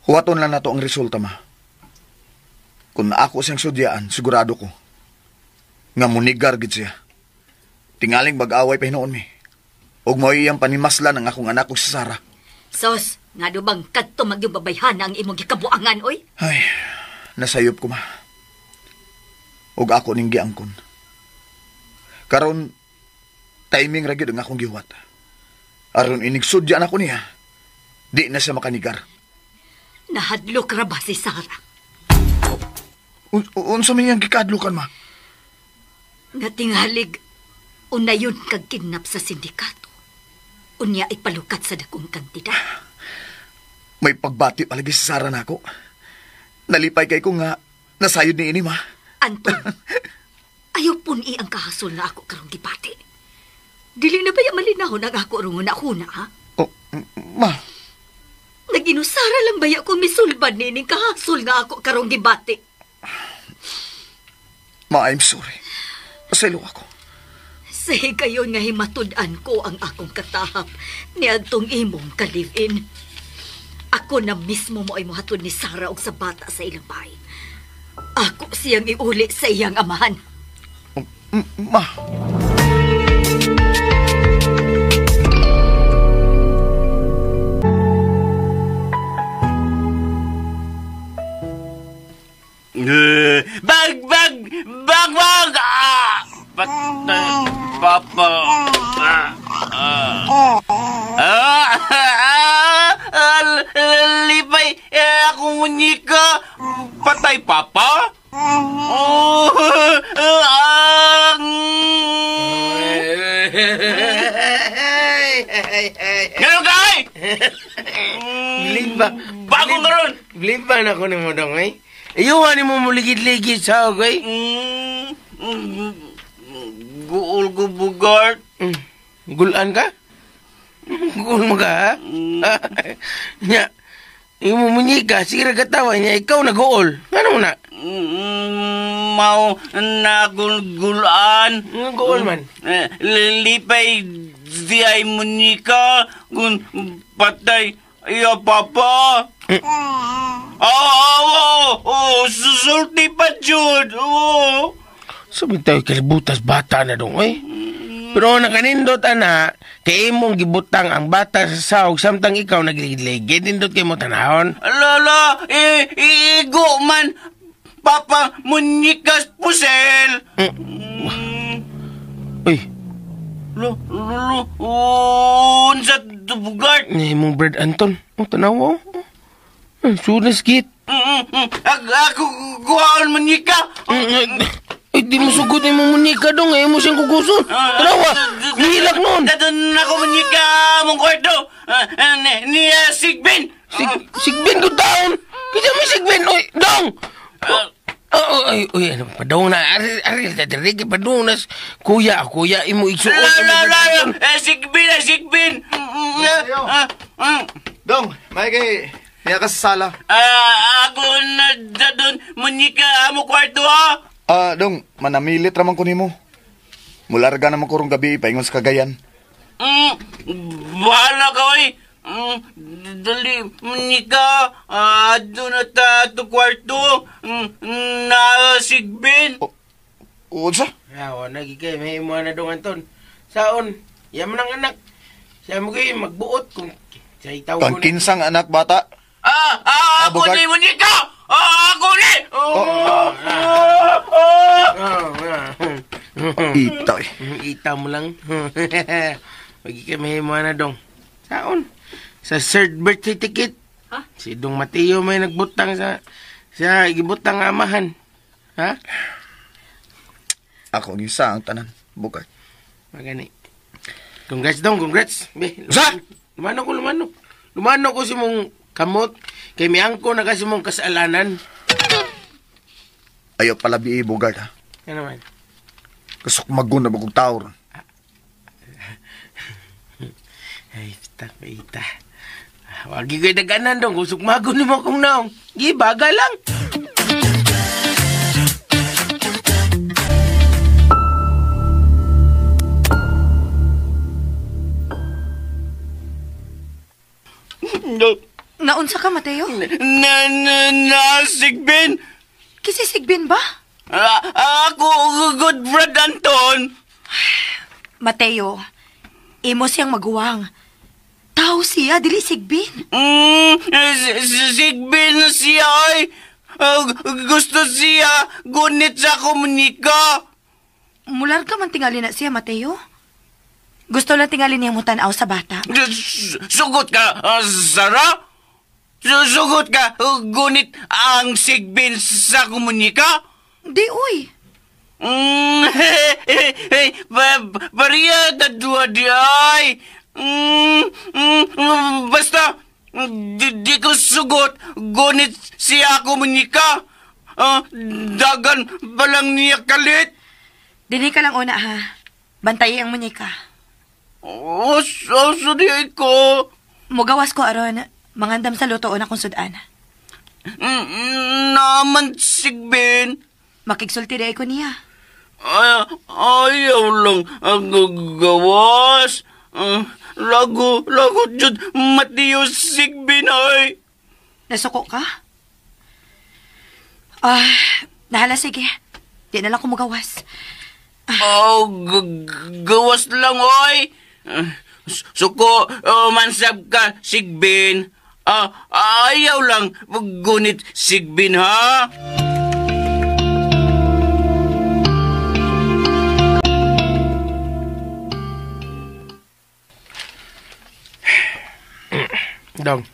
Huwaton lang nato ang resulta, ma. Kung ako siyang sudyaan, sigurado ko nga munigar gid siya. Tingaling mag-away pa hinuon mi. Ug mao iyang panimaslan ang akong anak ug si Sarah. Sos, nga do bang kadto magyong babayhana ang imong gikabuangan, oy? Ay, nasayop ko, ma. Ug ako ning giangkon. Karon timing ra gyud ang akong gihuwat. Aron inigsudya na ko niya, di na siya makanigar. Nahadlok ra ba si Sarah? Unsa man iyang gikadlukan, ma? Nga tingalig, unayon kag kidnap sa sindikato. Unya ipalukat sa dakong kantidad. May pagbati palagi si Sarah nako. Nalipay kay ko nga nasayod ni ini, ma. Anton, ayaw puni ang kahasol na ako karong gibati. Dili na ba yung malinahon ang ako rungon na huna, ha? Oh, ma. Naginusara lang ba ako misulbad nining kahasol nga ako karong gibati? Ma, I'm sorry. Pasaylo ako. Sa higayon nga himatud-an ko ang akong katahap ni adtong imong ka-live-in. Ako na mismo mo ay muhatod ni Sarah og sa bata sa ilang bahay. Ako siyang iuli sa iyang amahan. Ma. Bag, bag, bag, bag! Ah! Patay, papa. Lipay, akong munyika. Patay, papa? Oh, Ganun ka, ay! Limba. Bago nga ron! Limba na ko ni mo dong, eh. Iyuhan ni mo muligid-ligid sa ako, eh. Guol ko, Bugart. Gulan ka? Guol mo ka, ha? Nya, yung munyika, sige katawa niya, ikaw nag-uol. Ano mo na? Mau nagulgulan. Guol man. Lipay di ay munyika, kung patay, iya papa. Oh, susulti pa, Jude. Oh. Sabi tayo kalibutas bata na dong, eh. Pero nakanindot ana, kay imong gibutang ang bata sa sahog samtang ikaw nagligid-ligid, nindot kay mo tanahon. Lolo, igo man. Papa, munyikas pusel. Uy. Lo, unsa Bugart? Ni imong Brad Anton. Oh, tanaw oh. Sunas git. Ako kuhaon munyika. Ay, di mo sugot imong munyika dong. Ay, mo siyang kukuson. Tanawa, nihilak nun. Dadun ako munyika mong kwarto. Niya Sigbin. Sigbin ko taon. Kasi may Sigbin. Uy, dong! Ay, uy, ano, padung na. Ari, ari, padung na. Kuya, imo igsuot. La, Sigbin, Sigbin. Dong, may kay, niya ka sa sala. Ako na dadun, munyika amo kwarto, ha? Dong, manamilit ramang ko nimo. Mularga naman ko rong gabi, paingon sa Cagayan. Bahala ka, oy. Dali, munyika, doon na tato kwarto, na Sigbin. Unsa? Awa, nagigay, may imo na dong, Anton. Saon, yaman ang anak. Siya mo kayo, magbuot kung sa itaw ko na. Kang kinsang anak, bata? Ako ni munyika! Ako ni! Ita, eh. Ita mo lang. Magigay, may imo na dong. Saon? Sa third birth certificate. Ha? Si Dong Mateo may nagbutang sa gibutang amahan. Ha? Ako ang isa ang tanan, Bugart. Magani. Congrats dong, congrats. Be, sa? Lumano ko. Lumano ko si mong kamot kay miangko na kasi mong kasalanan. Ayaw pala bi Bugart ha. Ano man? Kasukmagon na bagong tao ron. Ay, ita. Wagi ko'y daganan dong. Kung sukmagon ni mo kong naong. Gibaga lang. Naunsa ka, Mateo? Na Sigbin. Kasi Sigbin ba? Ako, good Brad Anton. Mateo, imo siyang maguwang. Tao siya, dili Sigbin. Sigbin siya ay. Gusto siya, gunit sa komunika. Mular ka man tingali na siya, Mateo. Gusto lang tingali niya mo tanaw sa bata. Sugot ka, Sarah? Sugot ka, gunit ang Sigbin sa komunika? Di, uy. Pariya, dadua di ay. Basta, di ko sugot, gunit siya komunika. Dagan palang niya kalit. Dili ka lang una, ha? Bantayi ang munika. Oh, sorry ko. Mugawas ko, aron. Mangandam sa lutoon akong sudan. Naman, Sigbin. Makigsulti rin ko niya. Ayaw lang ang gawas. Lago, jud, Mateo Sigbin, ay. Nasuko ka? Nahala, sige. Di na lang ko mugawas. Oh, gawas lang, oy. Suko, mansab ka, Sigbin. Ayaw lang, gunit Sigbin, ha? Dong,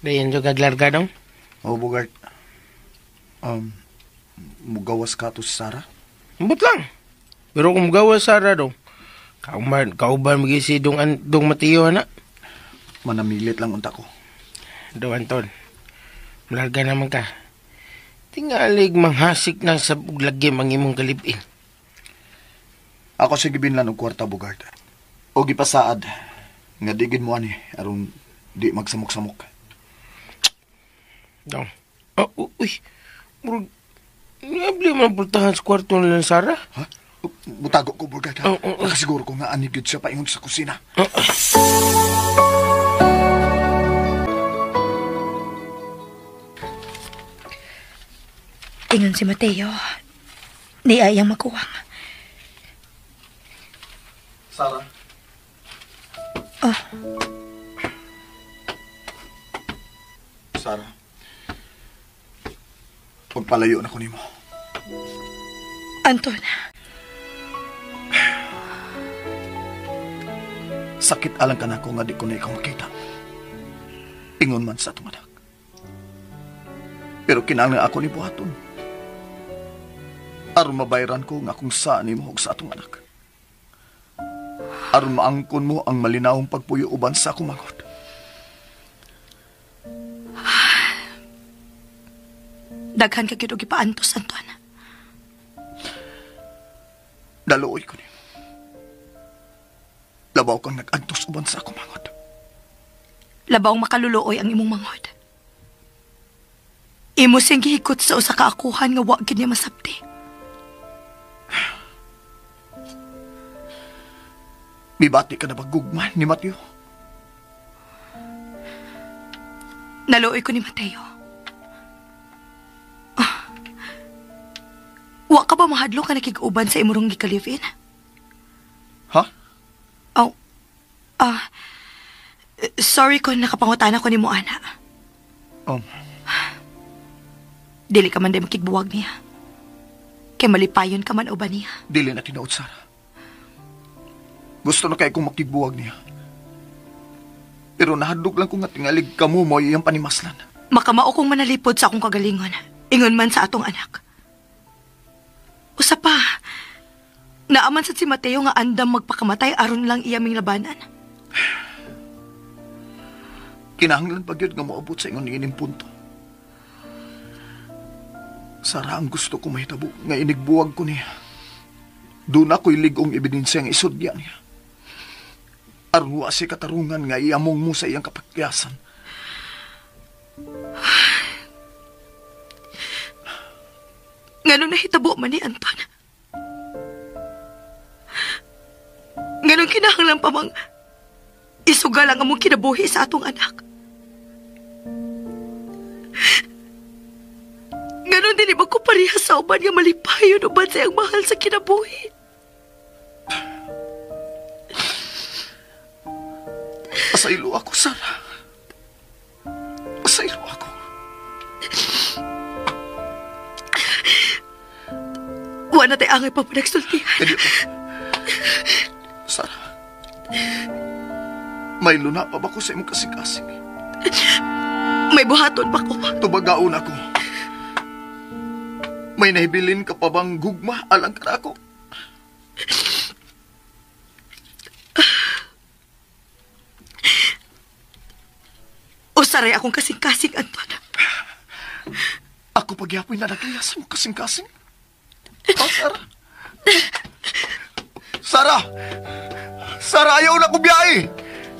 dayan jo kaglarga, dong? Oh, Bugart. Mugawas ka to si Sarah? Ambot lang. Pero kung mugawas Sarah, dong, kauban magisi dong, dong Mateo, na. Manamilit lang unta ko. Dong Anton, malarga naman ka. Tingalig manghasik na sa buglagim ang imong kalibin. Ako sa gibinlan og kwarta, Bugart. O gipasaad, nga digid mo ani, aron di magsamok-samok. Dong. Oh, uy, murag, niabli man pultahan sa kwarto nila Sarah. Ha? Mutago ko, Bugart, ha? Nakasiguro ko nga anigid siya paingon sa kusina. Ingon si Mateo, niya iyang makuwang. Sarah. Ah. Sarah. Pagpalayo na ko nimo. Anton. Sakit alang ka na ko nga di ko na ikaw makita. Ingon man sa atong anak. Pero kinahanglan ako ni buhaton. Aron mabayran ko nga kung saan nimo og sa atong anak. Aron maangkon mo ang malinawong pagpuyo uban sa akong manghod. Daghan ka gyud og gipaantos, Anton. Daluoy ko nimo. Labaw kang nag-antos uban sa akong manghod. Labaw makaluluoy ang imong manghod. Imo siyang gihikot sa usa ka akuhan nga wa gyud niya masabti. Mibati ka na ba gugma ni Mateo? Naluoy ko ni Mateo. Ah. Wa ka ba mahadlok ka nakig-uban sa imong gikalivin? Ha? Oh. Sorry kung nakapangutana ko ni mo, ana. Dili ka man di makigbuwag niya. Kay malipayon ka man uban niya. Dili na tinuod, Sarah. Gusto na kay kong makigbuwag niya. Pero nahadlok lang ko nga tingalig kamo mo iyang panimaslan. Makamao kong manalipod sa akong kagalingon. Ingon man sa atong anak. Usa pa, naaman sad si Mateo nga andam magpakamatay aron lang iya ming labanan. Kinahanglan pa gyud nga moabot sa ingon niining punto. Sara, ang gusto ko mahitabo nga inigbuwag ko niya. Doon ako'y ligong ebidensya nga isudya niya. Aron wa siya katarungan nga iamong mo sa iyang kapakyasan. Nganong nahitabo man ni Anton? Nganong kinahanglan pa mang isugal ang among kinabuhi sa atong anak? Nganong dili ba ko parehas sa uban nga malipayon uban sa iyang mahal sa kinabuhi? Pasaylo ako, Sarah. Pasaylo ako. Wa na tayo angay pa panagsultihan. Sarah, may luna pa ba ko sa imong kasing-kasing? May buhaton pa ko. Tubagaon ako. May nahibilin ka pa bang gugma alang ka ako? Usaray akong kasing-kasing, Anton. Ako pagyapoy na nagkaya sa mong kasing-kasing. Oh, Sarah. Sarah! Sarah, ayaw na ko biyahe!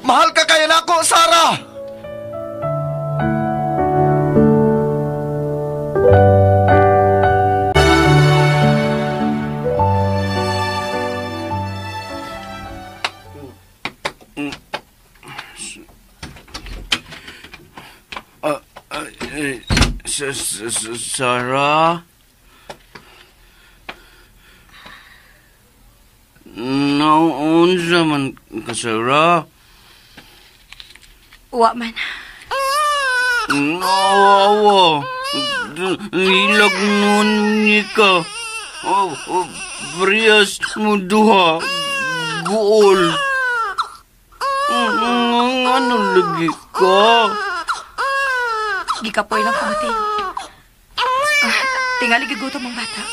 Mahal ka kaya na ako, Sarah! Sarah? Naunsa man ka, Sarah? Wa man. Awa. Ilag nun ni ka. Parehas mo duha. Guol. Ano lagi ka? Gikapoy lang ko, Mateo. Tingali gigutom ang bata.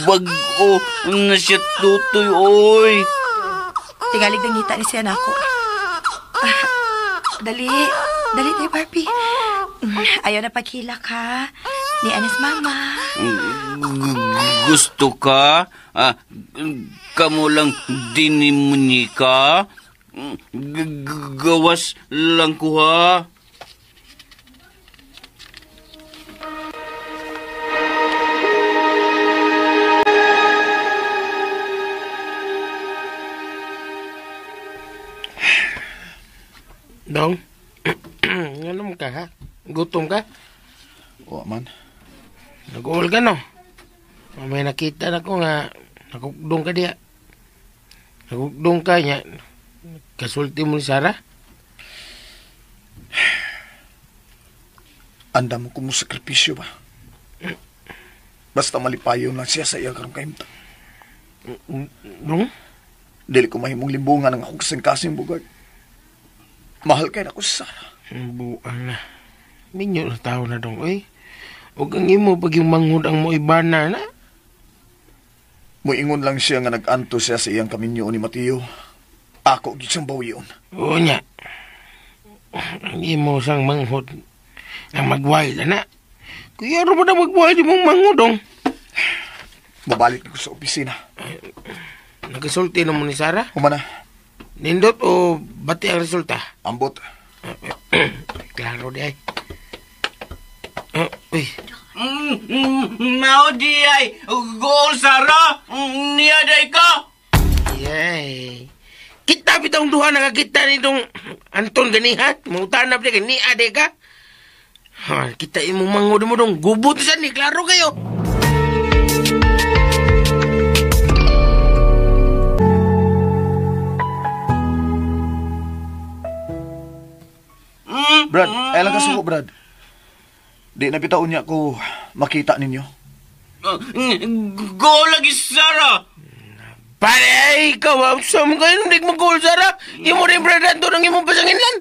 Bago na siya tutoy, oy. Tingalig nangita ni siya nako. Dali. Dali tayo, Barbie. Ayaw na paghilak, ha? Ni Anis Mama. Gusto ka? Kamu lang dinimunika? Gawas lang ko, ha? Dong, ano mo ka, ha? Gutom ka? Oo man. Nag-uol ka, no? May nakita na ko nga, nakukdong ka diya. Nagugdong ka niya. Kasulti mo ni Sarah? Anda mo ko mo sakripisyo ba? Basta malipayon lang siya sa iya karong kahimtang. Dong? Dili ko mahimong limbungan ang akong kasing-kasing, Bugart. Mahal kay nako si Sarah. Buang na. Minyo na tao na dong, oy. Huwag ang imo pag yung manghud ang mo ibana na. Muingon lang siya nga nag-anto siya sa iyang kaminyo ni Mateo. Ako gyud siyang bawion. Oo niya. Ang imo sang manghud ang magwild, ana. Kuya, ano ba na magwild mong manghud, dong? Mabalik ko sa opisina. Nagasulti na mo ni Sarah? Humana. Nindot o bati ang resulta? Ambot. Klaro di ay. Uy. Mao di ay. Goal, Sarah. Niya day ka. Yay. Kita bitong duha nakakita nitong Anton ganiha. Mangutanap niya ganiha day ka. Ha, kita imong mangod mo dong. Gubot sa ni. Klaro kayo. Brad, ay lang kasuko, Brad. Di na bitaon niya ko makita ninyo. Go lagi, Sarah! Pare, ay, ikaw, sa mo kayo, hindi mo goal, Sarah. Imo rin, Brad, Anton, ang imong pasangin lang.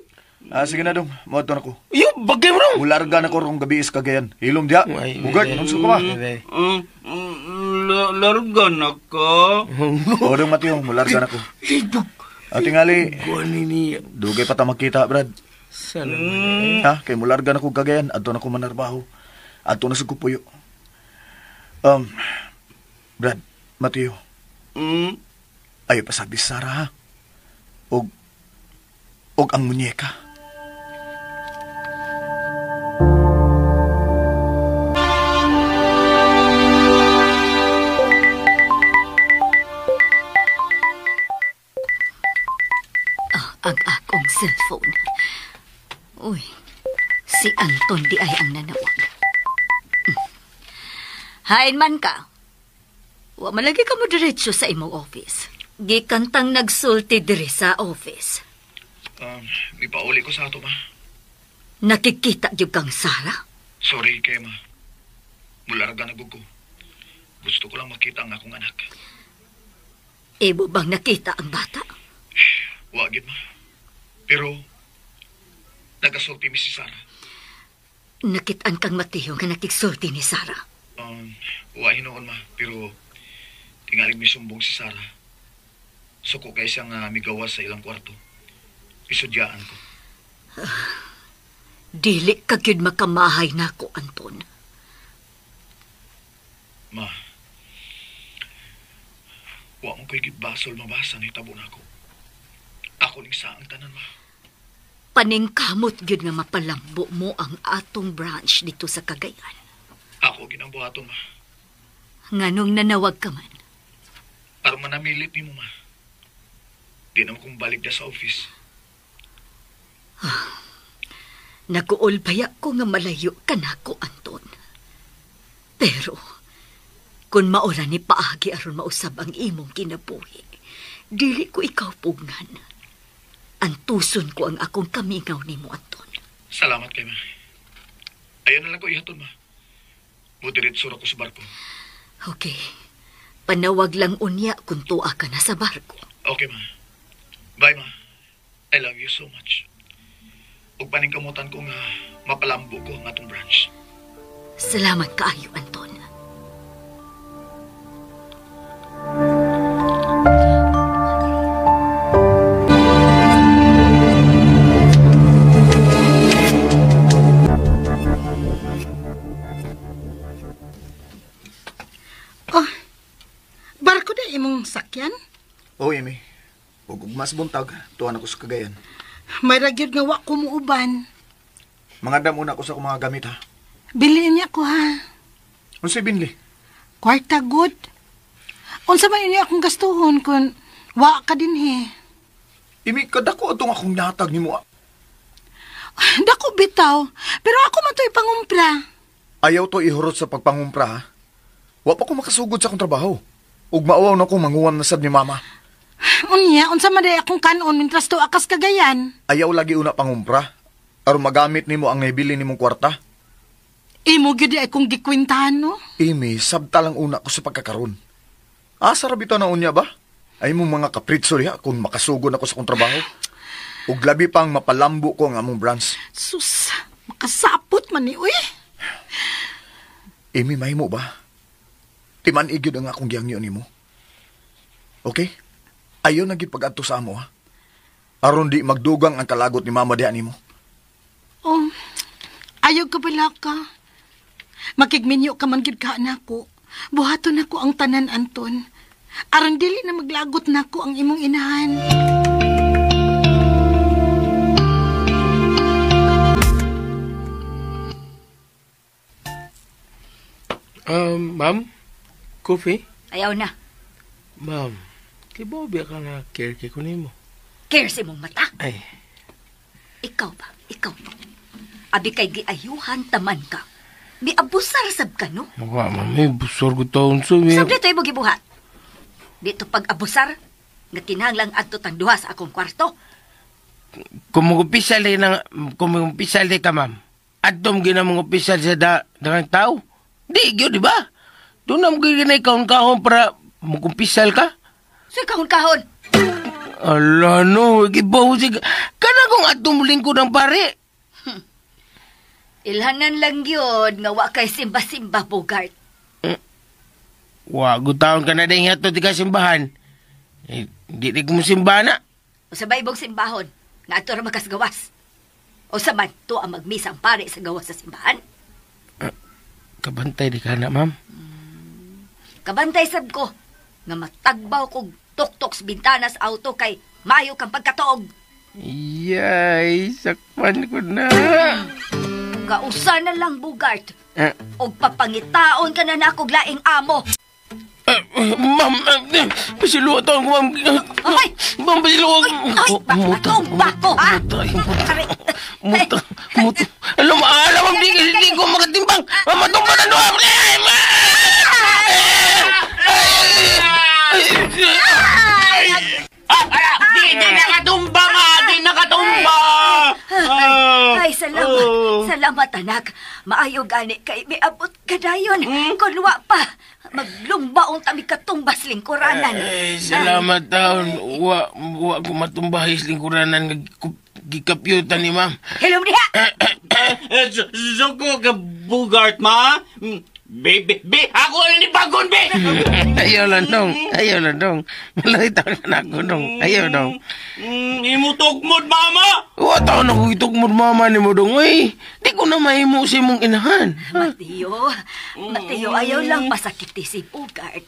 Ah, sige na, dong. Maadto na ko. Iyo, bagay mo, dong. Mularga na ko rong gabi is Cagayan. Hilom diya. Bugart, unsa ka ba? Larga na ka? O, dong, Mateo, mularga na ko. Tingali, dugay pa ta makita, Brad. Sana Ha, kay mularga na ko Cagayan, adto na ko manarbaho. Adto na sa kupuyo. Brad, Mateo. Ayo pasabi Sarah, ha? Og ang munyeka. Oh, ang akong cellphone. Uy, si Anton di ay ang nanawag. Hain man ka. Wa malagi ka mo diretso sa imong office. Gikantang nagsulti diri sa office. Mipauli ko sa ato, ma. Nakikita gyud kang Sarah? Sorry kay ma. Mularga na gud ko. Gusto ko lang makita ang akong anak. Imo bang nakita ang bata? Wa gid, ma. Pero nagasulti mi si Sarah. Nakitaan kang Mateo nga nakigsulti ni Sarah. Wa hinuon, ma. Pero tingalig misumbong si Sarah. Suko kay siya nga migawas sa ilang kwarto. Isudyaan ko. Dili ka gyud makamahay nako, Anton. Ma, wa mo ko'y gitbasol mabasa na itabo nako. Ako ning saang tanan, ma. Paningkamot gyud nga mapalambo mo ang atong branch dito sa Cagayan. Ako ginambuhaton, ma. Nganong nanawag ka man? Aron manamilit nimo, ma. Di naman kong balik da sa office. Naguol baya ko nga malayo ka nako, Anton. Pero, kung maura ni paagi aron mausab ang imong kinabuhi, dili ko ikaw pugnan. Antuson ko ang akong kamingaw nimo, Anton. Salamat kay ma. Ayaw na lang ko ihaton, ma. Mudiretso ra ko sa barko. Okay. Panawag lang unya kung tuwa ka na sa barko. Okay, ma. Bye, ma. I love you so much. Ug paningkamutan ko nga mapalambo ko ang atong branch. Salamat kaayo, Anton. Oh, barko na imong sakyan? Oh, Amy. Ug mas buntag, tuwan ako sa Cagayan. May ragyod nga wa ko muuban. Mangandam una ko sa akong mga gamit, ha? Biliin niya ko, ha? Unsay binli? Kwarta good. Unsa man niya akong gastuhon kung wa ka dinhi? Imi, kadako atong akong natag nimo. Dako bitaw, pero ako man to'y pangumpra. Ayaw to ihurot sa pagpangumpra, ha? Wa pa ko makasugod sa akong trabaho. Ug mauwaw na ko manguwam na sad ni mama. Unya, unsa man day akong kanon mintras to akas Cagayan. Ayaw lagi una pangumpra. Aron magamit nimo ang nahibili nimong kwarta. Imo gyud ay kong gikwentahan, no? Amy, sabta lang una ko sa pagkakaron. Asa ra bitaw na unya ba? Ay mong mga kapritso diha kung makasugon ako sa akong trabaho. Ug labi pang mapalambo ko ang among branch. Sus, makasapot man ni uy. Amy, mahimo ba? Timan-i gyud ang akong gihangyo nimo. Okay? Ayaw na gyud pag-adto sa amo, ha? Aron di magdugang ang kalagot ni mama diha nimo. Oh, ayaw ka pala ka. Makigminyo ka man gyud ka nako. Buhaton nako ang tanan, Anton. Aron dili na maglagot nako ang imong inahan. Ma'am? Coffee? Ayaw na. Ma'am, kibaw ba ka na care kay kunin mo? Care sa imong mata? Ay. Ikaw ba? Ikaw no? Abi kay giayuhan taman ka. Miabusar sab ka, no? Wa, ma'am, may busar ko taon sa may... Sab dito imong gibuhat. Dito pag-abusar, nga kinahanglang adto tang duha sa akong kwarto. Kung mag-upisal di ka, ma'am, adtom ginamang-upisal sa dagang tao. Di, gyud, di ba? Doon na magiging kahon-kahon para magumpisal ka. So, kahon-kahon? Ala, no. Ibaw siya. Kana kung atong lingkod ng pare. Ilhanan lang yun nga wa kay simba-simba, Bogart. Wa, gutaon ka na din nga ito di ka simbahan. Eh, di di ko mo simba na. O sa baybog simbahon, nga ato ra makasgawas. O sa man, to ang magmisa ang pare sa gawas sa simbahan. Kabantay di ka na, ma'am. Kabantay sab ko, nga matagbaw kog tuktok sa bintana sa auto kay mayo kang pagkatuog. Yay, sakpan ko na. Kausa na lang, Bogart. Og papangitaon ka na na akong laing amo. Ma'am, pasiluwa taon ko, ma'am. Ay! Ma'am, pasiluwa. Ay, matumba ko, ha? Muta, muta. Alam, ma'am, di ko makatimbang. Ma'am, matumba na doon. Di nakatumba nga! Di nakatumba! Ay, salamat. Salamat, anak. Maayo gani kay miabot ka dayon. Kun wa pa, maglumbaong tami katumbas lingkuranan. Ay, salamat taon. Wa ko matumbahis lingkuranan. Gikapyutan ni ma'am. Hello, diha! Suko ka, Bogart, ma. Be, ako na ni Bagon, be! Ayaw lang, dong. Ayaw lang, dong. Malaki taon na ako, dong. Ayaw, dong. Imutugmod, mama! Wa taon ako itugmod, mama ni mo, dong. Uy, di ko na mahimo sa imong inahan. Mateo, ayaw lang pasakiti si Bogart.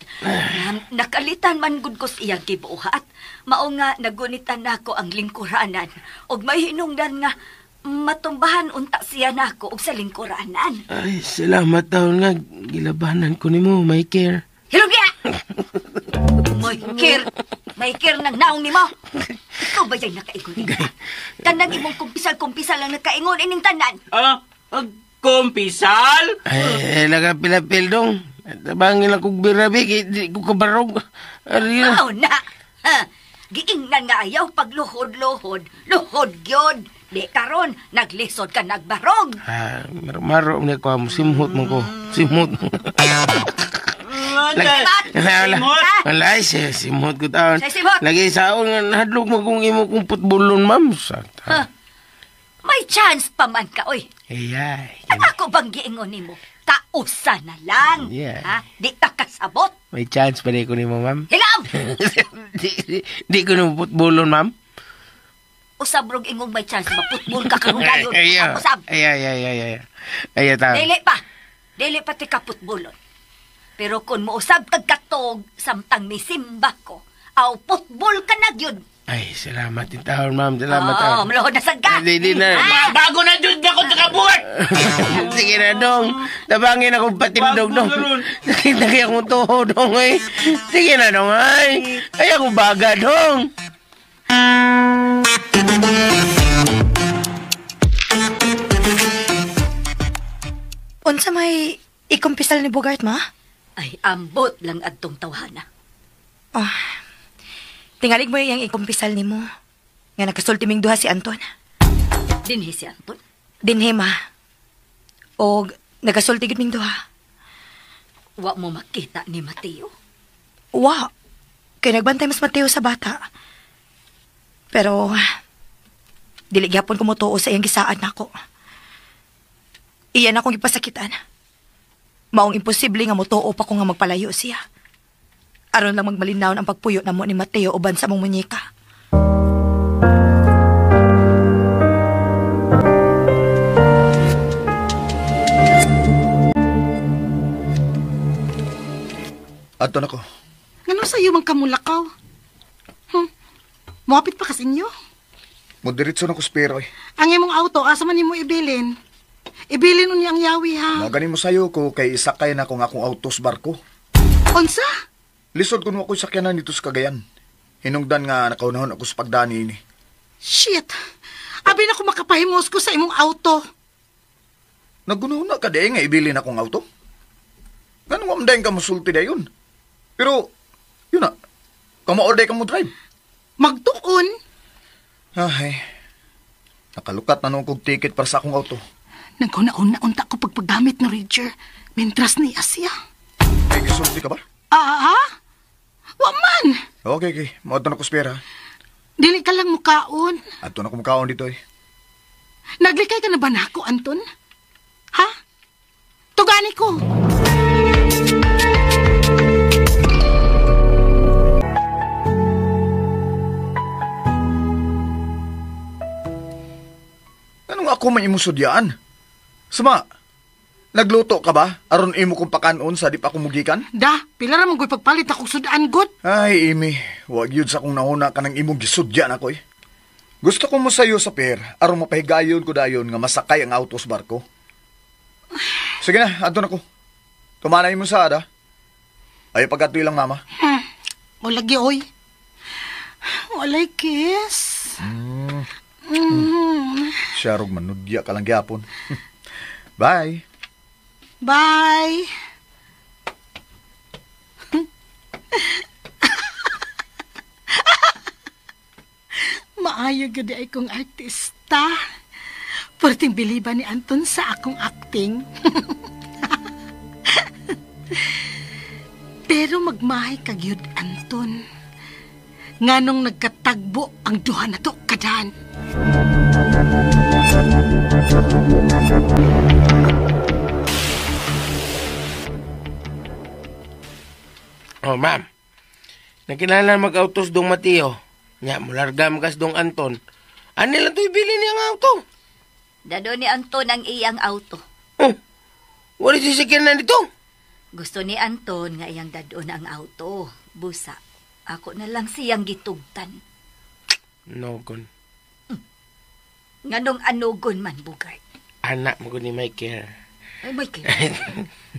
Nakalitan man gud ko sa iyang gibuhat. Mao nga, nagunitan nako ang lingkuranan. Og may hinungdan nga, matumbahan unta siya nako og sa lingkuranan. Ay, salamat taon nga. Gilabanan ko nimo, may care. Hello, niya! May care. May care ng naong nimo. Ikaw ba yung nakaingon? Kanang imong kumpisal-kumpisal lang nakaingon ining tanan. Kumpisal? Ay, nagapilapil dong. Tabangin lang kong birabi, di ko kabarog. Mao na. Giingnan nga ayaw pagluhod-luhod. Luhod gyud. Di karon, naglisod ka nagbarog. Maro na ko, simhot mo ko. Simhot. Wala, simhot ko taon. Lagi saon, hadlok mo kung imo kong putbolon, ma'am. May chance pa man ka, oy. Ay. Ang ako bang giingon nimo? Kausa na lang. Yeah. Ha? Di ta kasabot. May chance pa di ko nimo, ma'am. Hilaw! Di ko nimo putbolon, ma'am. Usab rog ingong may chance maputbol ka karon dayon. Usab. Ay. Ay, ta. Dili pa. Dili pa ti kaputbolon. Pero kung mousab kag katog samtang misimba ko, aw putbol ka na gyud. Ay, salamat din taon, ma'am. Salamat taon. Oo, maluhod na sad ka. Hindi na. Bago na dyan ako sa kabuhat! Sige na, dong. Tabangin akong patindog, dong. Sakit na kaya akong toho, dong, ay. Sige na, dong, ay. Ay, ako baga, dong. Unsa may ikumpisal ni Bogart, ma? Ay, ambot lang adtong tawhana. Ah, Tingalig mo iyang ikumpisal nimo. Nga nagkasulti ming duha si Anton. Dinhi si Anton? Dinhi, ma. Og nagkasulti gid ming duha. Wa mo makita ni Mateo? Wa. Kay nagbantay mas Mateo sa bata. Pero dili gyapon ko motuo sa iyang gisaad nako. Iyan akong gipasakitan. Maong imposible nga motuo pa ko nga magpalayo siya. Aron lang magmalinawon ang pagpuyo namo ni Mateo uban sa among munyeka. Adto na ko. Ngano sa iyo man kamulakaw? Muapit pa kas inyo? Mudiretso na ko sa pero eh. Ang imong auto, asa man nimo ibilin? Ibilin unya ang yawi ha. Maganin mo sayo ko kay isakay na kung akong auto sa barko. Unsa? Lisod kun ako'y sakyanan dito sa Cagayan. Hinungdan nga nakaunahon ako sa pagdani ini. Shit! Abi na ko makapahimos ko sa imong auto. Nagunahon na ka di nga ibilin akong auto. Ganun nga mandayin ka musulti dayon. Pero, yun na, kamaorday ka mo drive. Magtuon? Ay, nakalukat na noong kong ticket para sa akong auto. Naguna-una unta ko pagpagamit na Roger. Mentras ni Asia. May gisulti ka ba? Ah, ha? Wa man! Okay, okay. Maadto na ko sa pera. Dili ka lang mukaon. Adto na ko mukaon dito eh. Naglikay ka na ba nako, Anton? Ha? Tugani ko. Anong ako may imong sudyaan? Sama, nagluto ka ba? Aron imo kong pakanon sa di pa kumugikan? Da, pila ra man pagpalit akong sudaan, god. Ay, Amy, wag yun sa kong nauna ka ng imong gisudyan ako eh. Gusto ko mo sayo sa pier, aron mapahigayon ko dayon nga masakay ang auto sa barko. Sige na, adto na ko. Tumanay mo sa ada. Ay, pagkatuloy lang, mama. O lagi, oy. Walay kiss. Siya rog manudya ka lang gyapon. Bye. Bye. Maayo gud ay kong artista. Perting biliban ni Anton sa akong acting. Pero magmahay ka gyud, Anton. Nganong nagkatagbo ang duha na to kadan. Oh, ma'am. Nagkinahanglan mag-autos dong Mateo. Nya, mularga magas dong Anton. Ano lang ito ibili niya ang auto? Dado ni Anton ang iyang auto. Oh, wala sisikyan na dito. Gusto ni Anton nga iyang dadon ang auto. Busa, ako na lang siyang gitugtan. Nogon. Nganong anugon man, Bugart? Anak mo ko ni Michael. Ay, Michael.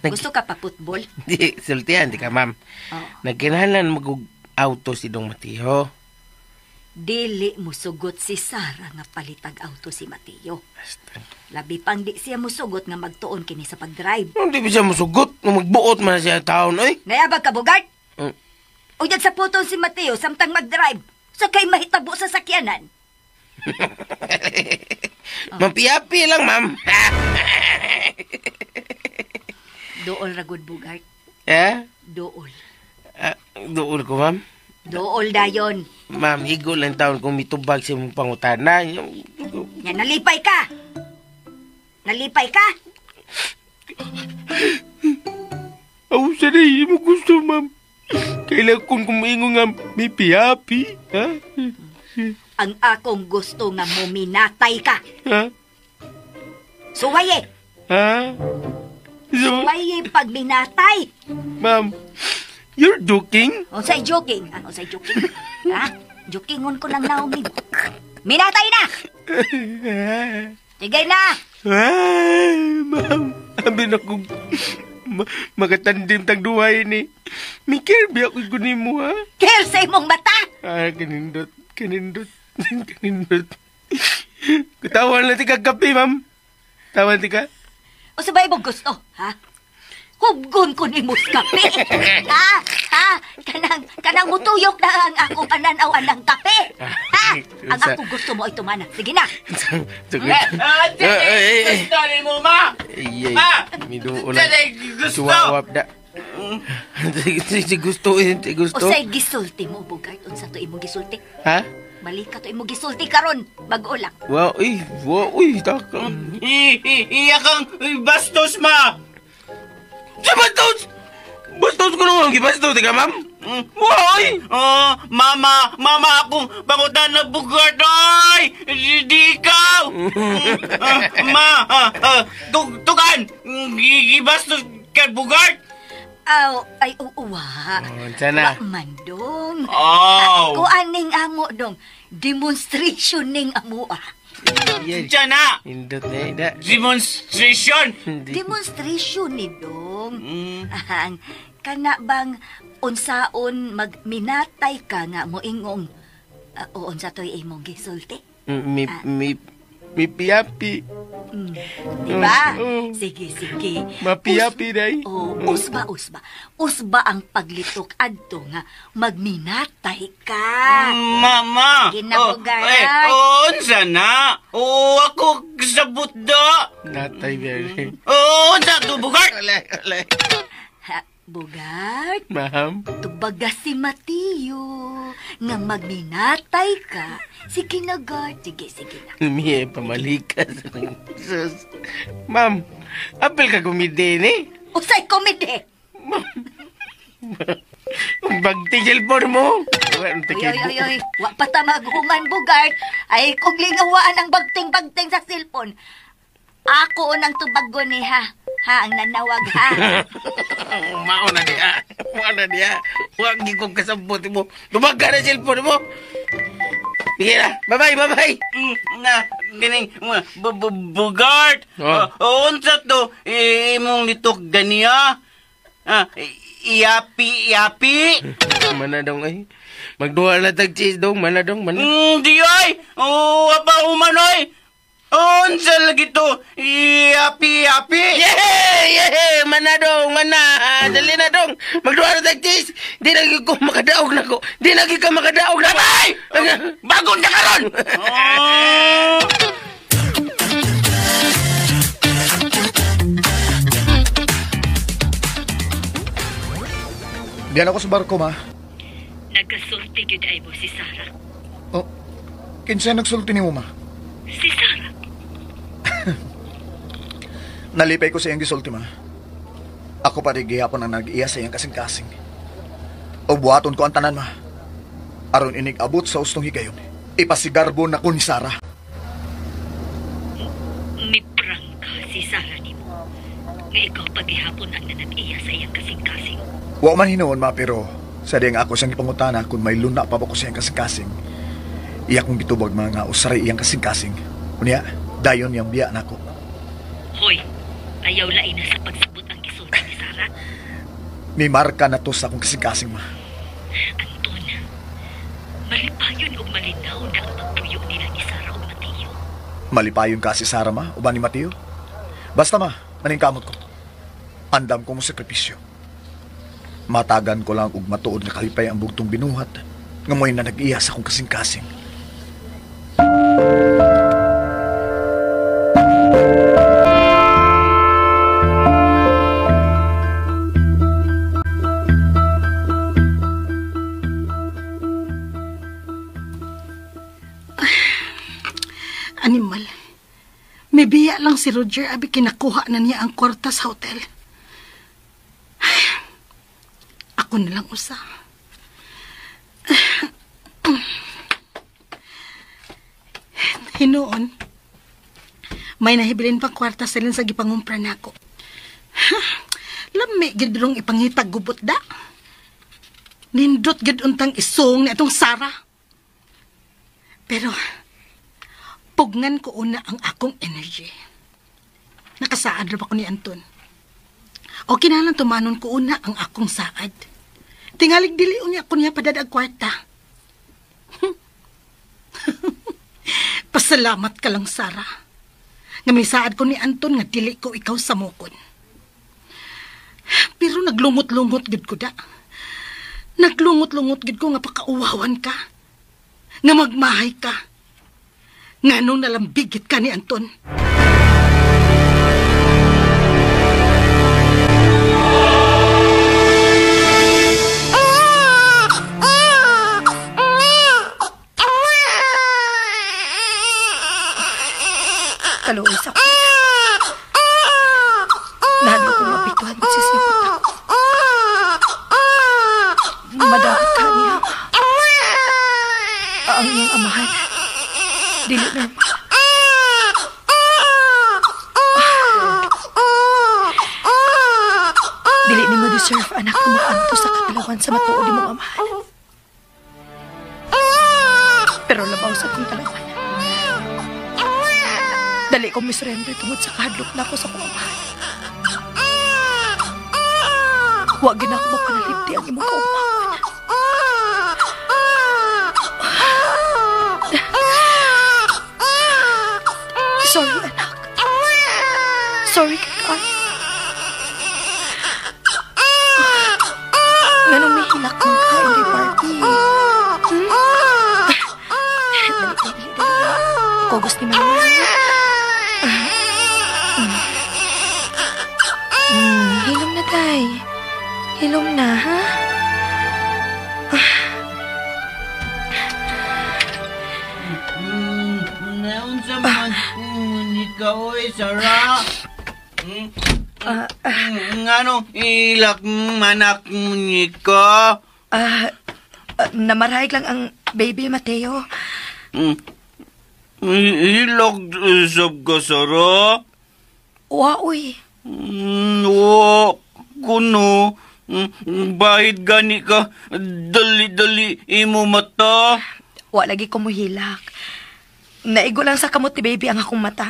Gusto ka pa football? Di, sultihan, di ka, ma'am. Oh. Nagkinahanglan mag-auto si Dong Mateo. Dili musugot si Sara nga palitag auto si Mateo. Labi pang di siya musugot nga magtuon kini sa pag-drive. Hindi ba siya musugot? Nung magbuot man na siya taon, oy. Nayabag ka, Bugart? Mm. O yan sa puton si Mateo samtang mag-drive. Sa kay mahitabo sa sakyanan. Oh. Mapiapi lang, ma'am. Dool ragod, Bugart. Eh? Dool. Dool ko, ma'am? Dool dayon. Ma'am, higo lang taon kung mitubag sa imong pangutana. Yan, nalipay ka! Nalipay ka? Aw, sana mo gusto, ma'am. Kailan kung kumingo nga may piapi, ha? Ang akong gusto nga muminatay ka. Ha? Suwaye! Ha? Suwaye pag minatay! Ma'am, you're joking? Unsay joking? Ano say joking? Ha? Jokingon ko lang naong nimo. Minatay na! Tigay na! Ay, ma'am, abi na kong makatandim tag duhay ni. Mikir biya ko nimo, ha? Care sa imong mata! Ay, kanindot, kanindot, kanindot. Katawan lang ti kagabi, ma'am. Tawan ti ka. O sa ba imong gusto, ha? Hubgon ko ni mo sa kape. Ha? Ha? Kanang mutuyok na ang akong ananaw ang kape. Ha? Ang ako gusto mo ay tumana. Sige na. Gusto ni mo, ma! Ma! Gusto! Suwawap da. Gusto. Usay gisulti mo, Bugart. Unsa to imong gisulti? Ha? Balik ka to imong gisulti karon. Bago lang. Wow, uy, taka. Iya kang bastos, ma! Sa bastos! Bastos ko naman. Gibastos, di ka, ma'am? Wow, uy! Oh, mama akong pangutan na Bugart, oy! Di ikaw! Ma, tugan! Gibastos ka, Bugart! Aw, ay, uwa. Sana. Wa man dong. Oh. Kuan ning amo dong. Demonstration ning amo, ah. Sana. Indot na, ida. Demonstration. Demonstration ni dong. Ang kana bang unsaon magminatay ka nga moingong o unsa toy imong gisulti? Mi piapi. Diba? Sige. Mapiapi day. Oh, usba. Usba ang paglitok adto nga magminatay ka. Mama. Sige na, Bugart. Unsa na? Oh, ako sabot da. Natay bere. Unsa to, Bugart? Alay. Bugart. Ma'am. Tubaga si Mateo nga magminatay ka. Sige na, Gart. Sige na. Miye, pamalikas. Sus. Ma'am, apel ka kumide ni? Usay kumide! Bagti cellphone mo. Oy. Wa pa ta maghuman, Bugart. Ay, kung lingawaan ang bagting-bagting sa cellphone. Ako unang tubago ni ha. Ha, ang nanawag ha. Mao na diha. Huwag kong kasabot mo. Tubag ka na cellphone mo. Sige na. Bye-bye. Na, ganing, Bugart. Oh. Unsa to? Imong litok ganiya? Iapi. Mana dong ay. Magduha na tag cheese dong. Mana dong, mana. Di ay. Oh, apa umanoy. Unsa lagi to? Iapi. Yeah! Mana dong, mana. Dali na dong. Magduha na tag cheese. Di lagi ko makadaog na ko. Di lagi ka makadaog na. Bye! Bagon na karon. Diyan ako sa barko, ma. Nagasulti gyud ay mo si Sarah. Oh, kinsa nagsulti nimo, ma? Si Sarah. Nalipay ko sa iyang gisulti, ma. Ako pa rin gihapon ang nag-iya sa iyang kasing-kasing. O buhaton ko ang tanan, ma. Aron inig abot sa ustong higayon. Ipasigarbo na ko ni Sarah. Miprangka si Sarah nimo. Nga ikaw pagihapon ang nanag-iya sa iyang kasing-kasing. Wa man hinuon, ma, pero sa diyang ako siyang ipangutana kung may luna pa ba ko sa iyang kasing-kasing. Iya kong gitubag mga usaray iyang kasing-kasing. Unya, dayon niyang biya nako. Hoy, ayaw lain na sa pagsabot ang gisulti ni Sarah. May marka na to sa akong kasing-kasing, ma. Anton, malipayon og malinaw na ang pagpuyo nila ni Sarah og Mateo. Malipayon ka si Sarah, ma, o ba ni Mateo? Basta, ma, maningkamot ko. Andam ko mo sakripisyo. Matagan ko lang og matuod nga kalipay ang bugtong binuhat nga mo'y na nag-iya sa akong kasing-kasing. Animal. May biya lang si Roger abi kinakuha na niya ang kwarta sa hotel. Ay, ako na lang usa. Hinuon, may nahibilin pang kwarta sa sa gipangumpra nako. Lami gid rong ipangitag gubot da. Nindot gid untang isong ni atong Sarah. Pero pugnan ko una ang akong energy. Nakasaad ra ba ko ni Anton? O kinahanglan tumanon ko una ang akong saad. Tingalig dili unya ko niya padadag kwarta. Pasalamat ka lang, Sarah. Nga may saad ko ni Anton nga dili ko ikaw samukon. Naglungot-lungot gid ko da. Naglungot-lungot gid ko nga pakauwawan ka. Nga magmahay ka. Nga nung nalambigit ka ni Anton. Kaluoy sa ko. Nahadlo kong mapituhan ko siya puta. Madakot ka niya. Ang iyang amahan. Dili normal. Dili ni mo deserve, anak, na maanto sa katalawan sa matuod ni mong amahan. Pero labaw sa kong talawan. Dali kong misurrender tungod sa kahadlok na ako sa kong amahan. Huwag na ako mapanalipti ang imong kaumawan. Sorry, anak. Sorry, kay. Nganong may hilak mong kain kay Barbie? Dali, dali, dali. Kogos ni Mama. Hilom na, Day. Hilom na, ha? Naunsa man ikaw, oy, Sarah? Nganong ilak manak niko? Namarahig lang ang baby, Mateo. Ilak sab ka, Sarah? Wa, uy. Wa, kuno. Bahid gani ka, dali-dali imo mata. Wa lagi ko muhilak. Naigo lang sa kamot ni baby ang akong mata.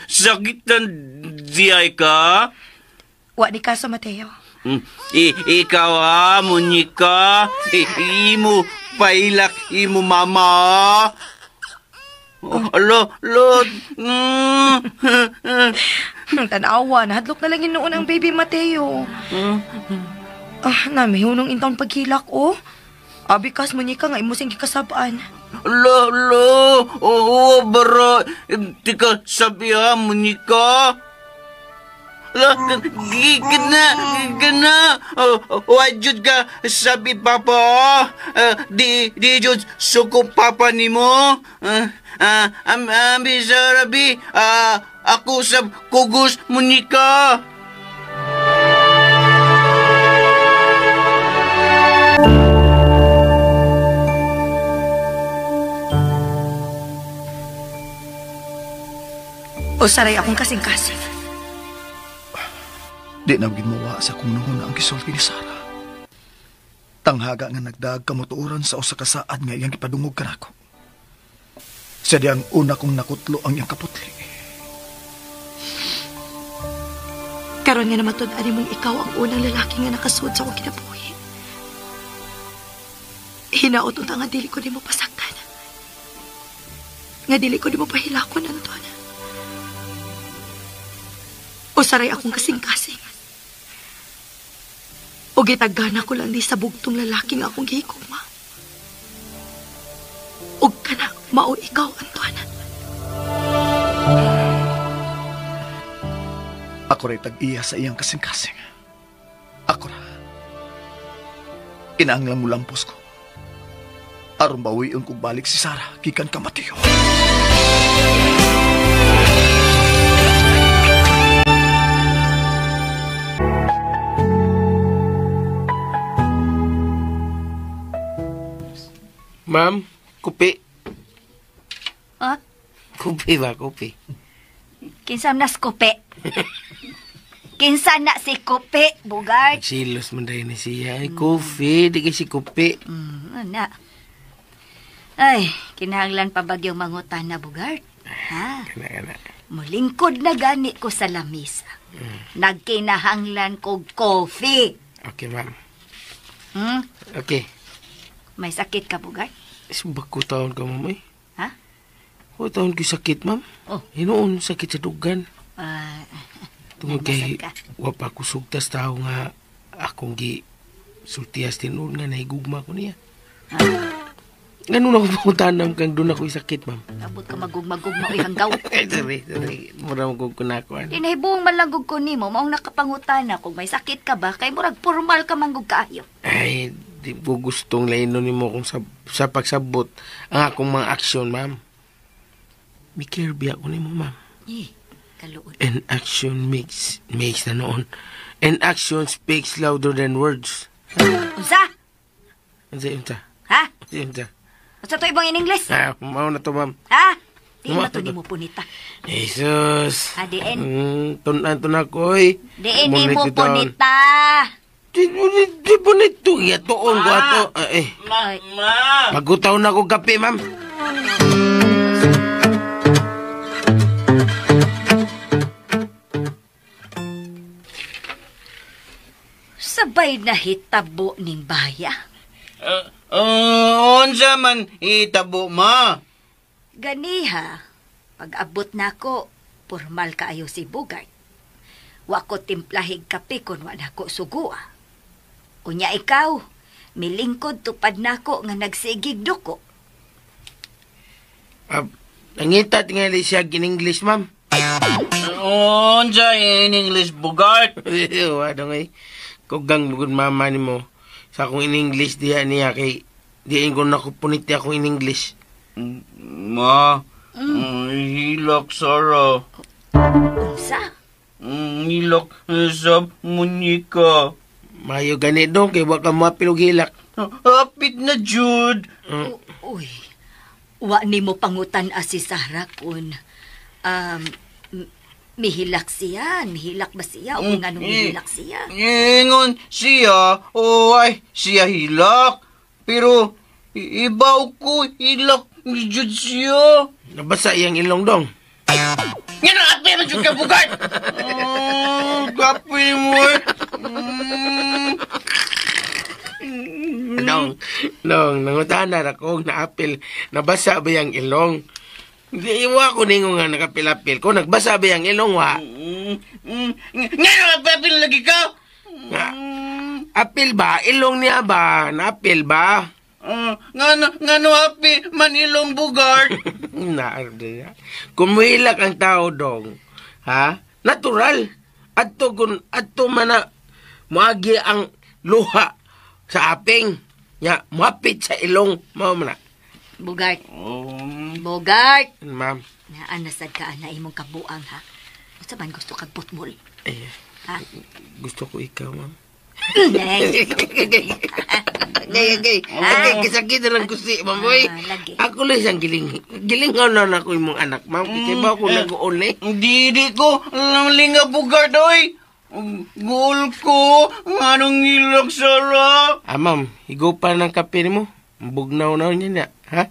Sakitan diay ka? Wa ni kaso, Mateo. Ikaw ha, Monica. Imo pailak imo mama. Alo, lo. Tanawa, nahadlok na lang noon ang baby Mateo. Namihunong intawon paghilak, oh. Abi kas, Monica, nga imusing gikasabaan. Lo, lo, oo, bro. Tika, sabi ha, Monica. Lo, gina, gina. Wajud ka, sabi papa. Di jud, suko papa ni mo. Ambi, sarabi. Ako sa kugus, Monica. O saray akong kasing-kasing. Di na gimuwa sa kung noon ang gisulti ni Sarah. Tanghaga nga nagdaag kamutuoran sa usa ka saad nga iyang gipadungog kanako. Siya di ang una kong nakutlo ang iyang kaputli. Karon nga namatud-an mong ikaw ang unang lalaki nga nakasuod sa akong kinabuhi. Hinaot unta nga dili ko nimo pasaktan. Nga dili ko nimo pahilakon, Anton. O saray akong kasing-kasing. O gitagana ko lang di sa bugtong lalaki nga akong gihigugma. O kana, mao ikaw, Anton. Ako ra'y tag-iya sa iyang kasing-kasing. Ako ra. Kinahanglan mo lampos ko. Aron bawion kong balik si Sarah, gikan ka Mateo. Ma'am, kupi. Ha? Kupi ba, kupi? Kinsa na si kupi? Kinsa na si kupi, Bugart? Silos man dahil ni siya. Ay, kupi, di kasi kupi. Ana. Ay, kinahanglan pa bagyong mangutan na, Bugart. Ha? Kana. Mulingkod na gani ko sa lamisa. Nagkinahanglan kog coffee. Okay, ma'am. Okay. May sakit ka, Bugart? Sumbag ko taon ka, ma'am, eh. Ha? O taon ko sakit, ma'am. Oh. Hinoon, sakit sa dugan. Tungod kay Nanasad ka. wa pa ko sugtas tao nga akong gi sultiyas tinuod nga nahigugma ko niya. Ngano na ko pangutanam kang doon ako sakit, ma'am. Abot ka magugmagugma oy hanggaw. Ay, sorry, sorry. Mura mo kong kunakuan. Dinahibong man lang gud ko nimo, maong nakapangutana kung may sakit ka ba kay murag formal ka man gud kaayo. Ay, di ko gustong lainon nimo kung sa pagsabot ang akong mga aksyon, ma'am. Mikir biya ko nimo, ma'am. Eh, kaluod. And action makes na noon. And action speaks louder than words. Unsa? Unsa unsa? Ha? Unsa unsa? Unsa to ibang in English? Ah, mao na to, ma'am. Ha? Di Mao ba to to. nimo punita? Jesus. Ha, diin. Tunan to na ko, oy. Diin nimo Munit ito. punita. Di, di, di punit to. Yatoon ko ato. Ah, eh. Ma, ma. Magutaw na ko kape, ma'am. Sabay na hitabo ning baya. Unsa man itabo, ma? Ganiha, pag-abot nako, formal kaayo si Bugart. Wa ko timplahig kape kun wa nako sugua. Unya ikaw, milingkod tupad nako nga nagsigig duko. Ah, nangita tingali siya in English, ma'am. Unsa in English, Bugart? Wa dong eh. Kugang bugod mama nimo sa akong in English diha niya kay diin ko na ko punit akong in English. Ma, hilak Sara. Unsa? Hilak sa munyika. Mayo gani dong kay wa ka moapil og hilak. Hapit na jud. Uy, wa nimo pangutan si Sarah kun mihilak siya, mihilak ba siya o kung anong mihilak siya? Ingon siya, oh ay, siya hilak. Pero ibaw ko hilak jud siya. Nabasa iyang ilong dong. Nga na, api man jud ka, Bugart! Oh, kape mo eh. Dong, dong, nangutana ra ko naapil. Nabasa ba iyang ilong? Di wa ko ningo nga nakapil-apil ko. Nagbasa ba iyang ilong wa? Nga na, apil lagi ka? Nga, apil ba? Ilong niya ba? Naapil ba? Nga no, api man ilong, Bugart. Na, kung muhilak ang tao dong, ha? Natural. Adto kun adto man na moagi ang luha sa aping. Ya, muapit sa ilong mao man na. Bugart. Bugart. Ma'am. Naa nasad ka ana imong kabuang ha. Unsa man gusto kag putmol? Eh, Ha? gusto ko ikaw, ma'am. Ay, Gay, gay. Gay, kasakit na lang kusi, ma'am. Oy. Lagi. Ako lang siyang giling. Gilingaw na na ako imong anak, ma'am. Kaya ba ako nag-uol eh? Dili ko, linga, Bugart, oy. Goal ko, anong hilak, Sara? Ah, ma'am, higupa ng kape nimo. Bugnaw na niya na, ha?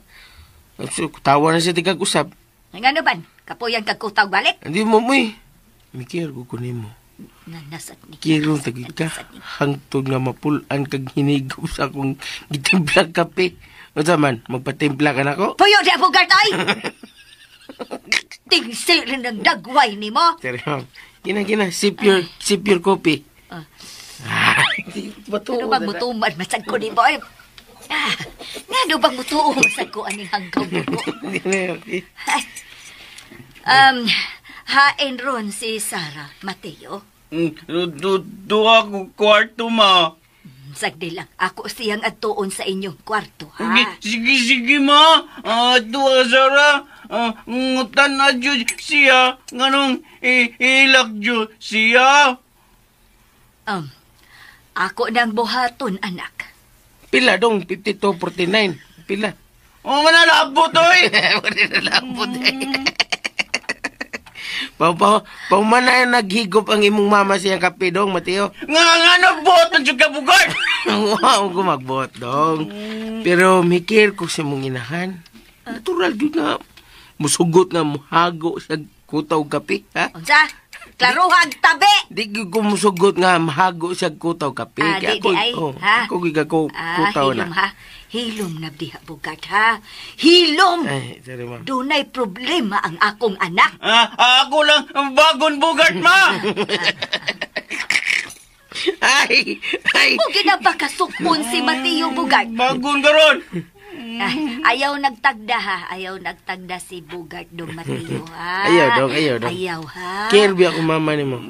So, tawa na siya tigag usab. Ngano ban? Kapuyan kag kutaw balik? Hindi mo, moy. Mikir ko kunin mo. Nanasad ni. Kiron tagid ka. Hangtod nga mapulan kag hinigop sa akong gitimpla kape. Unsa man, magpatimpla ka nako? Puyo di Bugart ay. Tingsi rin ng dagway nimo. Sorry, ma'am. Gina, gina. Sip your coffee. Ah. Ah, Ano bang mutuman masag ko nimo ay? Ah, ngano bang mutuo masag ko aning hanggaw mo? Hain ron si Sarah Mateo. Duha ko kwarto, ma. Sagdi lang, ako siyang adtuon sa inyong kwarto, ha? Sige, sige, ma. Duha, Sara. Ngutan na jud siya. Nganong ilak jud siya. Ako nang buhaton, anak. Pila dong, 52.49. Pila. O, manalabot, oy! Manalabot, eh. Paumana naghigop ang imong mama siyang kape dong, Mateo. Nga, nga, nabot na jud ka, Bugart! Wow, gumagbot, dong. Pero mikir ko sa mong inahan. Natural jud nga musugot nga muhago sa kutaw kape, ha? Unsa? Klaruhag tabi. Di gyud ko musugot nga mahago siya kutaw kape. Ah, Kaya di, di, ay, oh, ha? Ako gyud ako kutaw hilom, na. ha? Hilom na diha, Bugart, ha? Hilom! Ay, sorry, ma'am. Dunay problema ang akong anak. Ako lang ang bagon Bugart, ma! Ay, ay. O ginabakasukon si Mateo, Bugart. Bagon karon. Ay, ayaw nagtagda, ha? Ayaw nagtagda si Bugart dong Mateo, ha? Ayaw dong, ayaw dong. Ayaw, ha? Care biya ako mama nimo.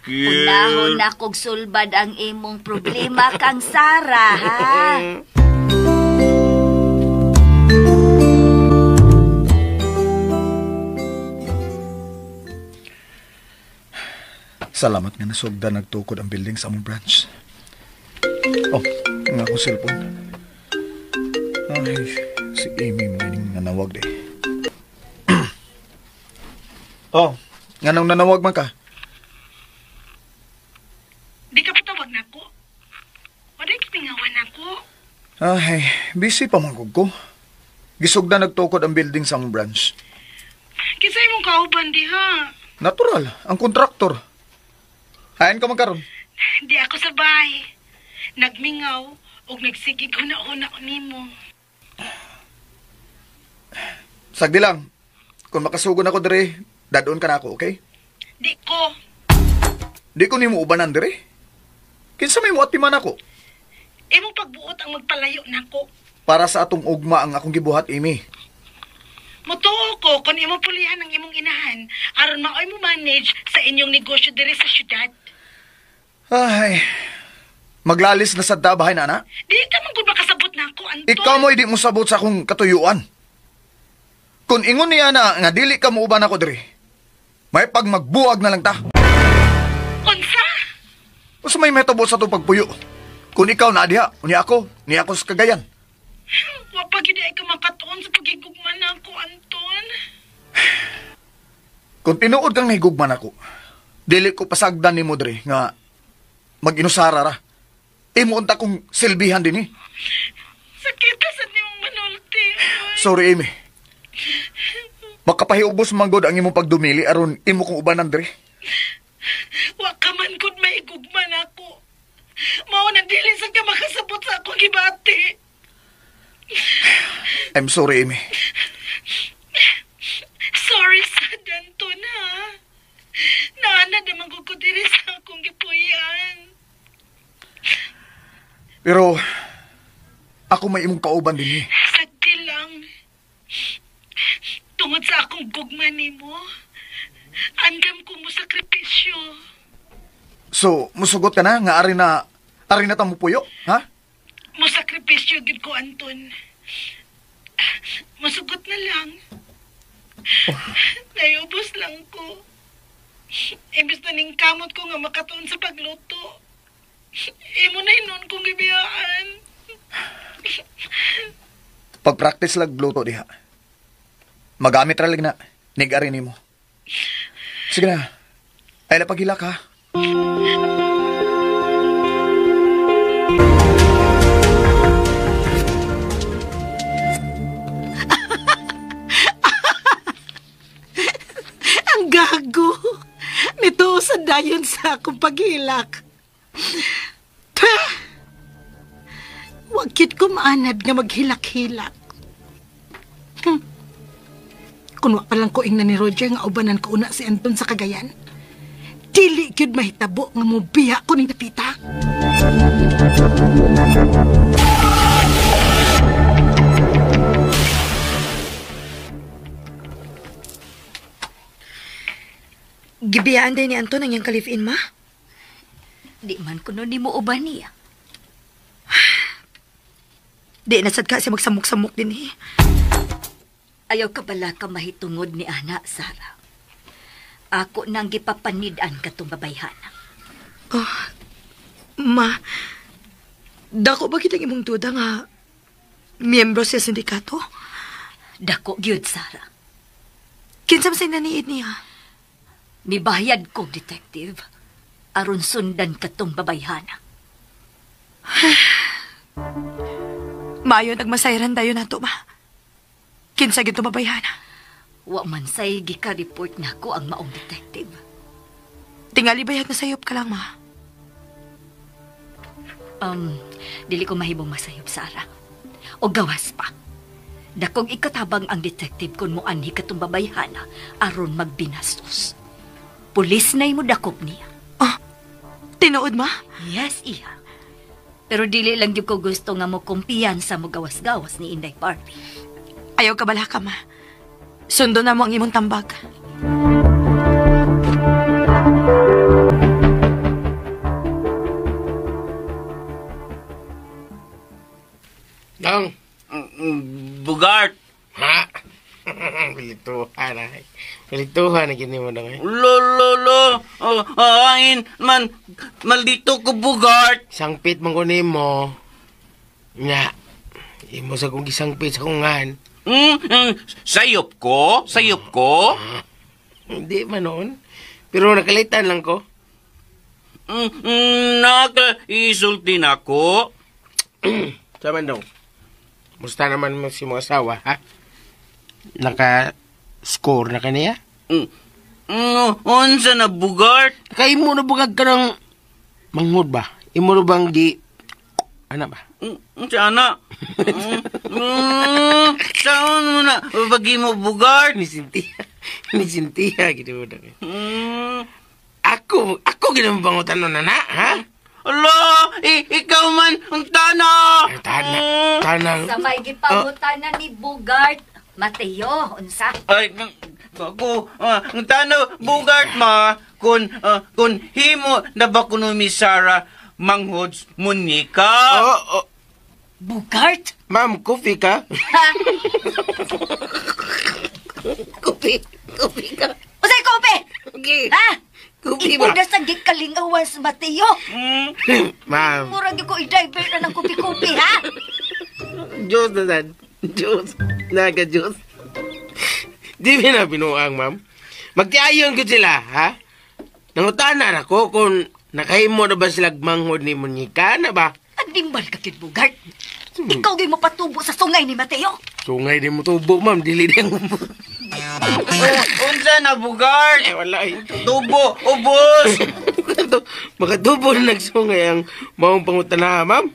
Unahon na kog sulbad ang imong problema kang Sara, ha? Salamat nga nasugda nagtukod ang building sa among branch. Oh, nga akong cellphone. Ay, si Amy mo ining nanawag de. Oh, nga nang nanawag man ka? Di ka patawag na ako. Wala kipingawan ako. Ay, busy pa man ko. Gisugda nagtukod ang building sa among branch. Kinsa imong kauban diha? Natural, ang kontraktor. Hain ka man karon. Di ako sa bahay. Nagmingaw og nagsigig huna-huna ko nimo. Sagdi lang. Kung makasugon ako dire, dadon ka na ako, okay? Di ko. Di ko nimo ubanan dire. Kinsa may muatiman ako? Imong pagbuot ang magpalayo nako. Para sa atong ugma ang akong gibuhat, Amy. Mutuo ko kung imong pulihan ang imong inahan aron maoy mo manage sa inyong negosyo dire sa syudad. Ay, maglalis na sa bahay na, ana. Di ka man gud makasabot nako, Anton. Ikaw mo hindi mo sabot sa akong katuyuan. Kung ingon niya na nga dili ka muuban ako diri, may pagmagbuwag na lang ta. Unsa? Unsa may metabo sa itong pagpuyo? Kung ikaw na diha, unya ako, niya ako sa Cagayan. Wa pa gyud ay ka makatuon sa pagigugma nako, Anton. Kung tinuod kang nahigugman ako, dili ko pasagdan nimo diri nga mag-inusara ra. Imo unta kong silbihan din eh. Sakit sa nimong manulti. Sorry, Amy. Makapahiubos man gud ang imong pagdumili aron imo kong ubanan diri. Wa ka man gud mahigugma nako. Mao na dili sa ka makasabot sa akong gibati. I'm sorry, Amy. Sorry sa Anton, ha? Naana naman ko ko diri sa akong gipuy-an. Pero ako may imong kauban din eh. Sagdi lang. Tungod sa akong gugma nimo, andam ko mo sakripisyo. So, musugot ka na nga ari na ta mo puyo, ha? Mo sakripisyo gid ko, Anton. Musugot na lang. Oh. Naiubos lang ko. Imbes na ning kamot ko nga makatuon sa pagluto. Imo na inon kong gibiyaan. Pag-practice lag luto diha. Magamit ra lag na. Nig-ari nimo. Sige na. Ay la pagilak ha. Ang gago. Nito sa dayon sa akong paghilak. Pah! Wag kit ko maanad nga maghilak-hilak. Kun wa pa lang ko ingnan ni Roger nga ubanan ko una si Anton sa Cagayan. Dili gyud mahitabo nga mobiya ko ning dapita. Gibiyaan din ni Anton ang iyang kalifin, ma? Di man kuno nimo uban niya. Di na sad ka siya magsamok-samok din eh. Ayaw ka bala ka mahitungod ni ana, Sara. Ako nang gipapanid-an katong babayhana. Oh, ma, dako ba kitang imong duda nga miyembro siya sindikato? Dako gyud, Sara. Kinsa man sa naniid niya? Nibayad ko, detective. Aron sundan katong babayhana. Maayo nagmasayran tayo nato, ma. Kinsa gyud to babayhana? Wa man say gika-report nako ang maong detective. Tingali bayag na sayop ka lang, ma. Dili ko mahimong masayop, Sara. O gawas pa. Dakong ikatabang ang detective kung moanhi katong babayhana aron magbinastos. Pulis na imo dakop niya. Ah, tinuod, ma? Yes, iya. Pero dili lang gyud ko gusto nga mo kumpiyansa mo gawas-gawas ni Inday Barbie. Ayaw ka balaka, ma. Sundo na mo ang imong tambag. Dong. Bugart. Ha? Pilituhan na. Pilituhan na gini mo dong. Lo, lo, lo. Oh, angin man. Maldito ko, Bugart. Sangpit man ko nimo. Nga. Imo sa kong gisangpit sa kungan. Sayop ko? Sayop ko? Hindi man noon. Pero nakalitan lang ko. Nakaisulti na ko. Saman dong. Musta naman mo si mong asawa, ha? Naka-score na ka niya? Unsa na, Bugart? Nakaimo na bugag ka ng manghod ba? Imo na bang di... Ana ba? Unsa ana? Saan mo na bagi mo, Bugart? Ni Cynthia. Ni Cynthia. Gini mo na. Ako ginabangutan nun, na, ha? Ala, ikaw man ang tana. Tana, tana. Sa may gipangutana ni Bugart, Mateo, unsa? Ay, ako, ang tana, Bugart ma, kun himo na ba kuno mi Sarah manghods Monica? Oh, oh. Bugart? Ma'am, coffee ka? Coffee, coffee ka. Usay coffee? Okay. Ha? Kupi ba? Ikaw na sa gikalingawan sa Mateo. Ma'am. Murag ko i-divert na ng kupi-kupi, ha? Diyos na sad. Diyos. Naga Diyos. Di ba na binuang, ma'am? Magtiayon ko sila, ha? Nangutan na ako kung nakahimo na ba sila manghod ni Monica, na ba? Animal ka, Kid Bugart. Ikaw di mo patubo sa sungay ni Mateo. Sungay di mo tubo, ma'am. Dili di ang Unsa na, Bugart? Eh, wala eh. Tubo, ubos! Makatubo na nagsungay ang maong pangutana, ma'am.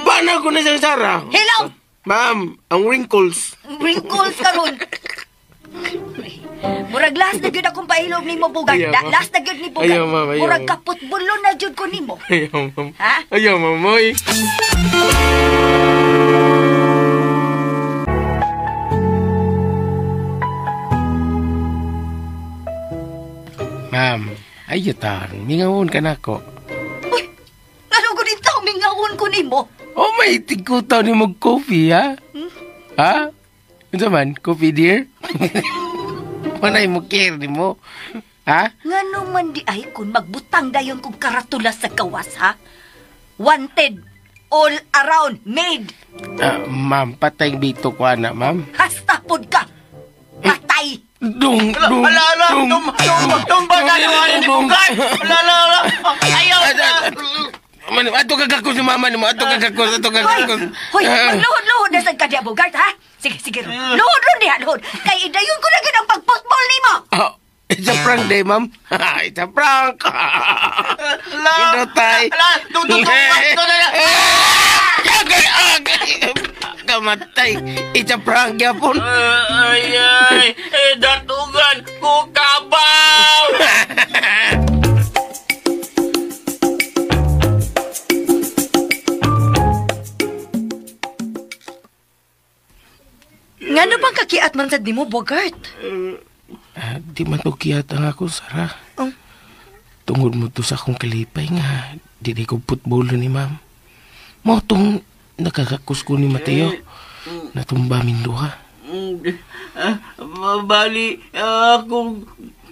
Paano ko na siyang Sarah? Hello! Ma'am, ang wrinkles. Wrinkles karon. Murag last na gyud akong pailog nimo, Bugart. Ayaw, last na gyud ni Bugart. Ayaw, ma'am. Ayaw, murag kaputbulo na gyud ko nimo. Ayaw, ma'am. Ha? Ayaw, ma'am. Oy. Ma'am, ayo tan, mingawon ka na ko. Uy, ano ko dito, mingawon ko nimo? Oh, may tigkutaw ni mo coffee, ha? Ha? Unsa man, coffee dear? Manay mo care ni mo. Ha? Ngano man di ay kun magbutang dayon kong karatula sa gawas, ha? Wanted, all around, made. Ma'am, patay bito ko, ana, ma'am. Hasta pod ka. Patay. Dung, dung, ala, ala, dung, tumba na ni Bugart. Ala, ala, ala. Ayaw. Ato kagakos ni mama ni mo. Ato kagakos, ato kagakos. Hoy, magluhod-luhod na sad ka diya, Bugart, ha? Sige, sige. Luhod-luhod diha, luhod. Kay idayon ko na gyud ang pag-football nimo. Oh, it's a prank day, ma'am. It's a prank. Ala, Indotay. ala, tumba, Kamatay. It's a prank, yapon. Ay, ay, datugan ko kabaw. Ngano bang kakiat man sad nimo, Bugart? Di man to kiat ang ako, Sarah. Oh. Tungod mo to sa akong kalipay nga, di ko putbolo ni ma'am. Mao tong nakakakus ko ni Mateo. Natumba min duha. Bali, akong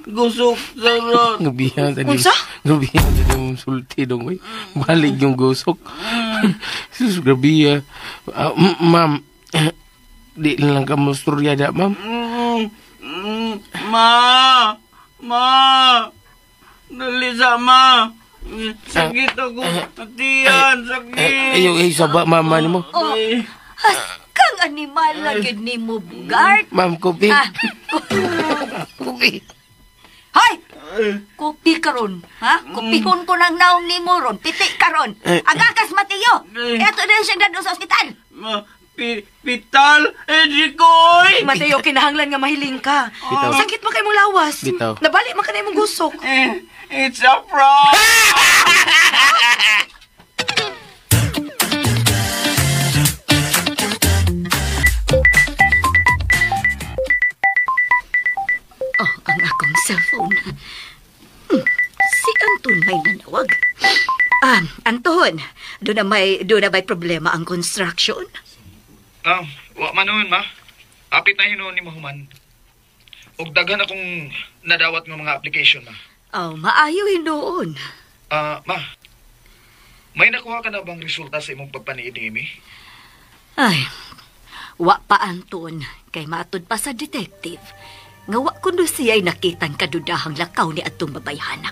gusok, Sarah. Ngabihan sa di. Unsa? Ngabihan sa di mong sulti dong, oy. Balik yung gusok. Sus, grabe. Ma'am, di na lang ka mo storya da, ma'am. Ma! Ma! Dali sa, ma! Sakit ako. Tiyan, sakit. Ayaw, ay, saba, mama ni mo. Oh, kang animal na gyud nimo, Bugart. Ma'am, kopi. Ah. Kopi. Hoy! Kopi karon, ha? Kopihon ko ng naong nimo ron. Piti karon. Agakas Mateo. Eto na siya dadto sa ospital. Pital, eh di ko, oy. Mateo, kinahanglan nga mahiling ka. Bitaw. Sakit man kay mong lawas. Bitaw. Nabali man ka na imong gusok. Eh, it's a prank. Oh, ang akong cellphone. Si Anton may nanawag. Ah, Anton, doon na may problema ang construction? Ah, wa man noon, ma. Apit na hinuon ni Mahuman. Og daghan akong nadawat ng mga application, ma. Oh, maayo hinuon. Ah, ma. May nakuha ka na bang resulta sa imong pagpaniid ni Amy? Ay, wa pa Anton, kay matud pa sa detective. Nga wa kuno siya'y nakitang kadudahang lakaw ni atong babayhana.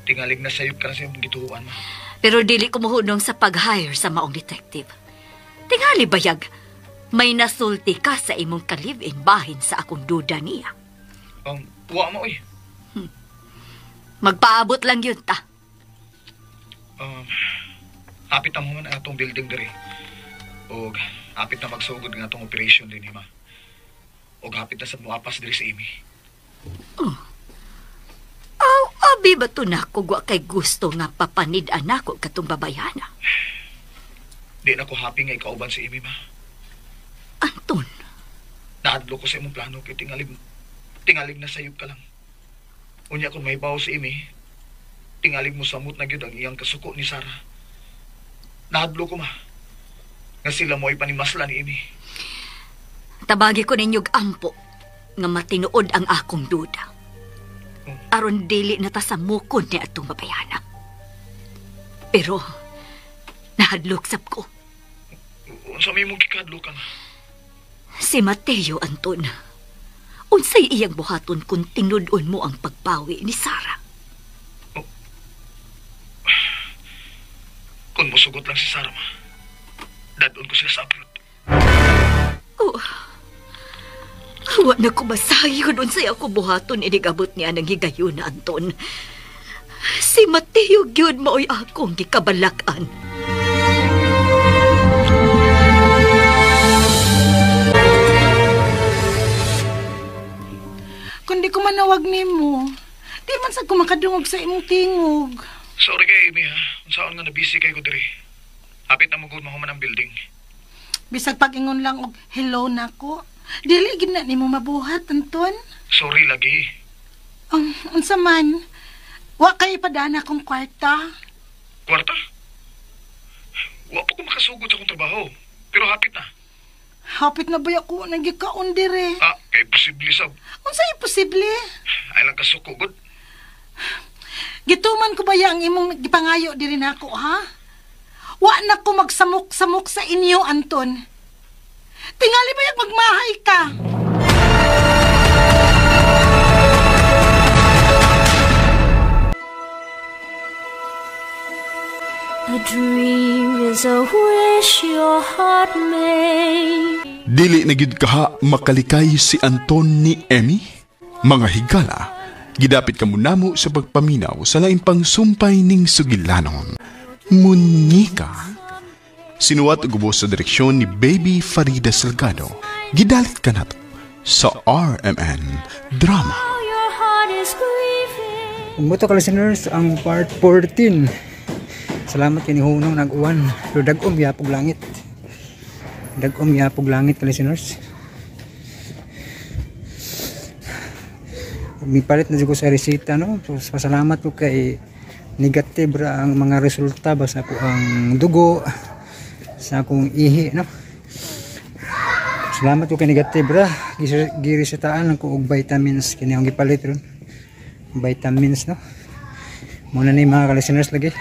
Tingalig na sayop ka na sa imong gituoan, ma. Pero dili ko mohunong sa pag-hire sa maong detective. Tingali bayag, may nasulti ka sa imong ka-live-in bahin sa akong duda niya. Wa mo, oy. Magpaabot lang yun ta. Apit na mo man ang atong building diri. Og apit na magsugod nga atong operation din, ma. Og hapit na sa muapas diri sa Amy. Oh. Aw, abi ba to na ko wa kay gusto nga papanid-an nako katong babayhana? Di na ko happy nga ikauban si Amy, ma. Anton. Naadlo ko sa imong plano kay tingalig na sayop ka lang. Unya kung mahibaw si Amy, tingalig mo samot na gyud ang iyang kasuko ni Sarah. Naadlo ko, ma. Nga sila mo ay panimasla ni Amy. Tabagi ko ninyog ampo nga matinuod ang akong duda. Aron dili na ta sa mukod ni atong babayana. Pero nahadlok sab ko. Unsa may imong gikahadlokan? Si Mateo, Anton. Unsay iyang buhaton kung tinud-on mo ang pagpawi ni Sarah? Oh. Kung musugot lang si Sarah, ma, dadon ko siya sa abroad. Oh. Wa na ko masayon unsay ako buhaton inigabot niya ng higayon na Anton. Si Mateo gyud maoy akong gikabalak-an. Kung di ko manawag nimo, di man sad ko makadungog sa imong tingog. Sorry kay Amy, ha. Unsaon nga na busy kay ko diri. Hapit na magud mahuman ang building. Bisag pag-ingon lang og hello nako. Dili gid na nimo mabuhat, Anton. Sorry lagi. Unsa man? Wa kay ipadana akong kwarta. Kwarta? Wa pa ko makasugod sa akong trabaho. Pero hapit na. Hapit na ba ako nagikaon dire? Ah, kay posible sab. Unsa imposible? Ay lang kasuko gud. Gituman ko ba ang imong gipangayo diri nako, ha? Wa na ko magsamok-samok sa inyo, Anton. Tingali ba yung magmahay ka? A dream is a wish your heart made. Dili na gyud kaha makalikay si Anton ni Emmy. Mga higala, gidapit ka munamo sa pagpaminaw sa laing pangsumpay ning sugilanon. Munyika. Sinuwat ug ubos sa direksyon ni Baby Farida Salgado. Gidalit ka nato sa RMN Drama. Your heart is grieving. Umuto ka listeners ang part 14. Salamat kini hunong nag-uwan. Pero dag-om yapog langit. Dag-om yapog langit ka listeners. Mipalit na jud ko sa resita, no. So, pasalamat ko kay negative ra ang mga resulta basta ko ang dugo sa akong ihi, no. Salamat ko kay negative ra. Giresetaan lang ko og vitamins kini ang gipalit ron. Vitamins, no. Muna ni mga ka-listeners lagi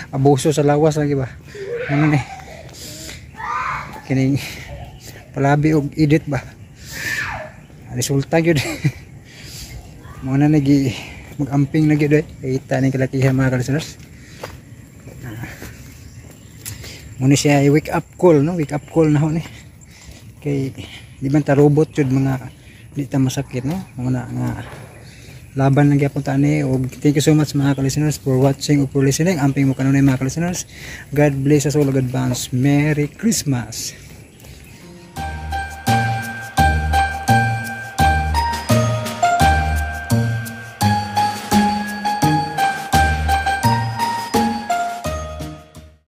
abuso sa lawas lagi ba. Muna ni kining palabi og edit ba. Resulta gyud. Muna ni gi mag-amping na gyud eh. Kita ni kalakihan mga ka-listeners. Muna siya wake up call, no? Wake up call na ho ni. Kay di man ta robot jud mga di ta masakit, no? Muna nga Laban lang gyapon ta ani. Og thank you so much, mga ka-listeners, for watching ug for listening. Amping mo kanunay, mga ka-listeners. God bless us all. Advance Merry Christmas.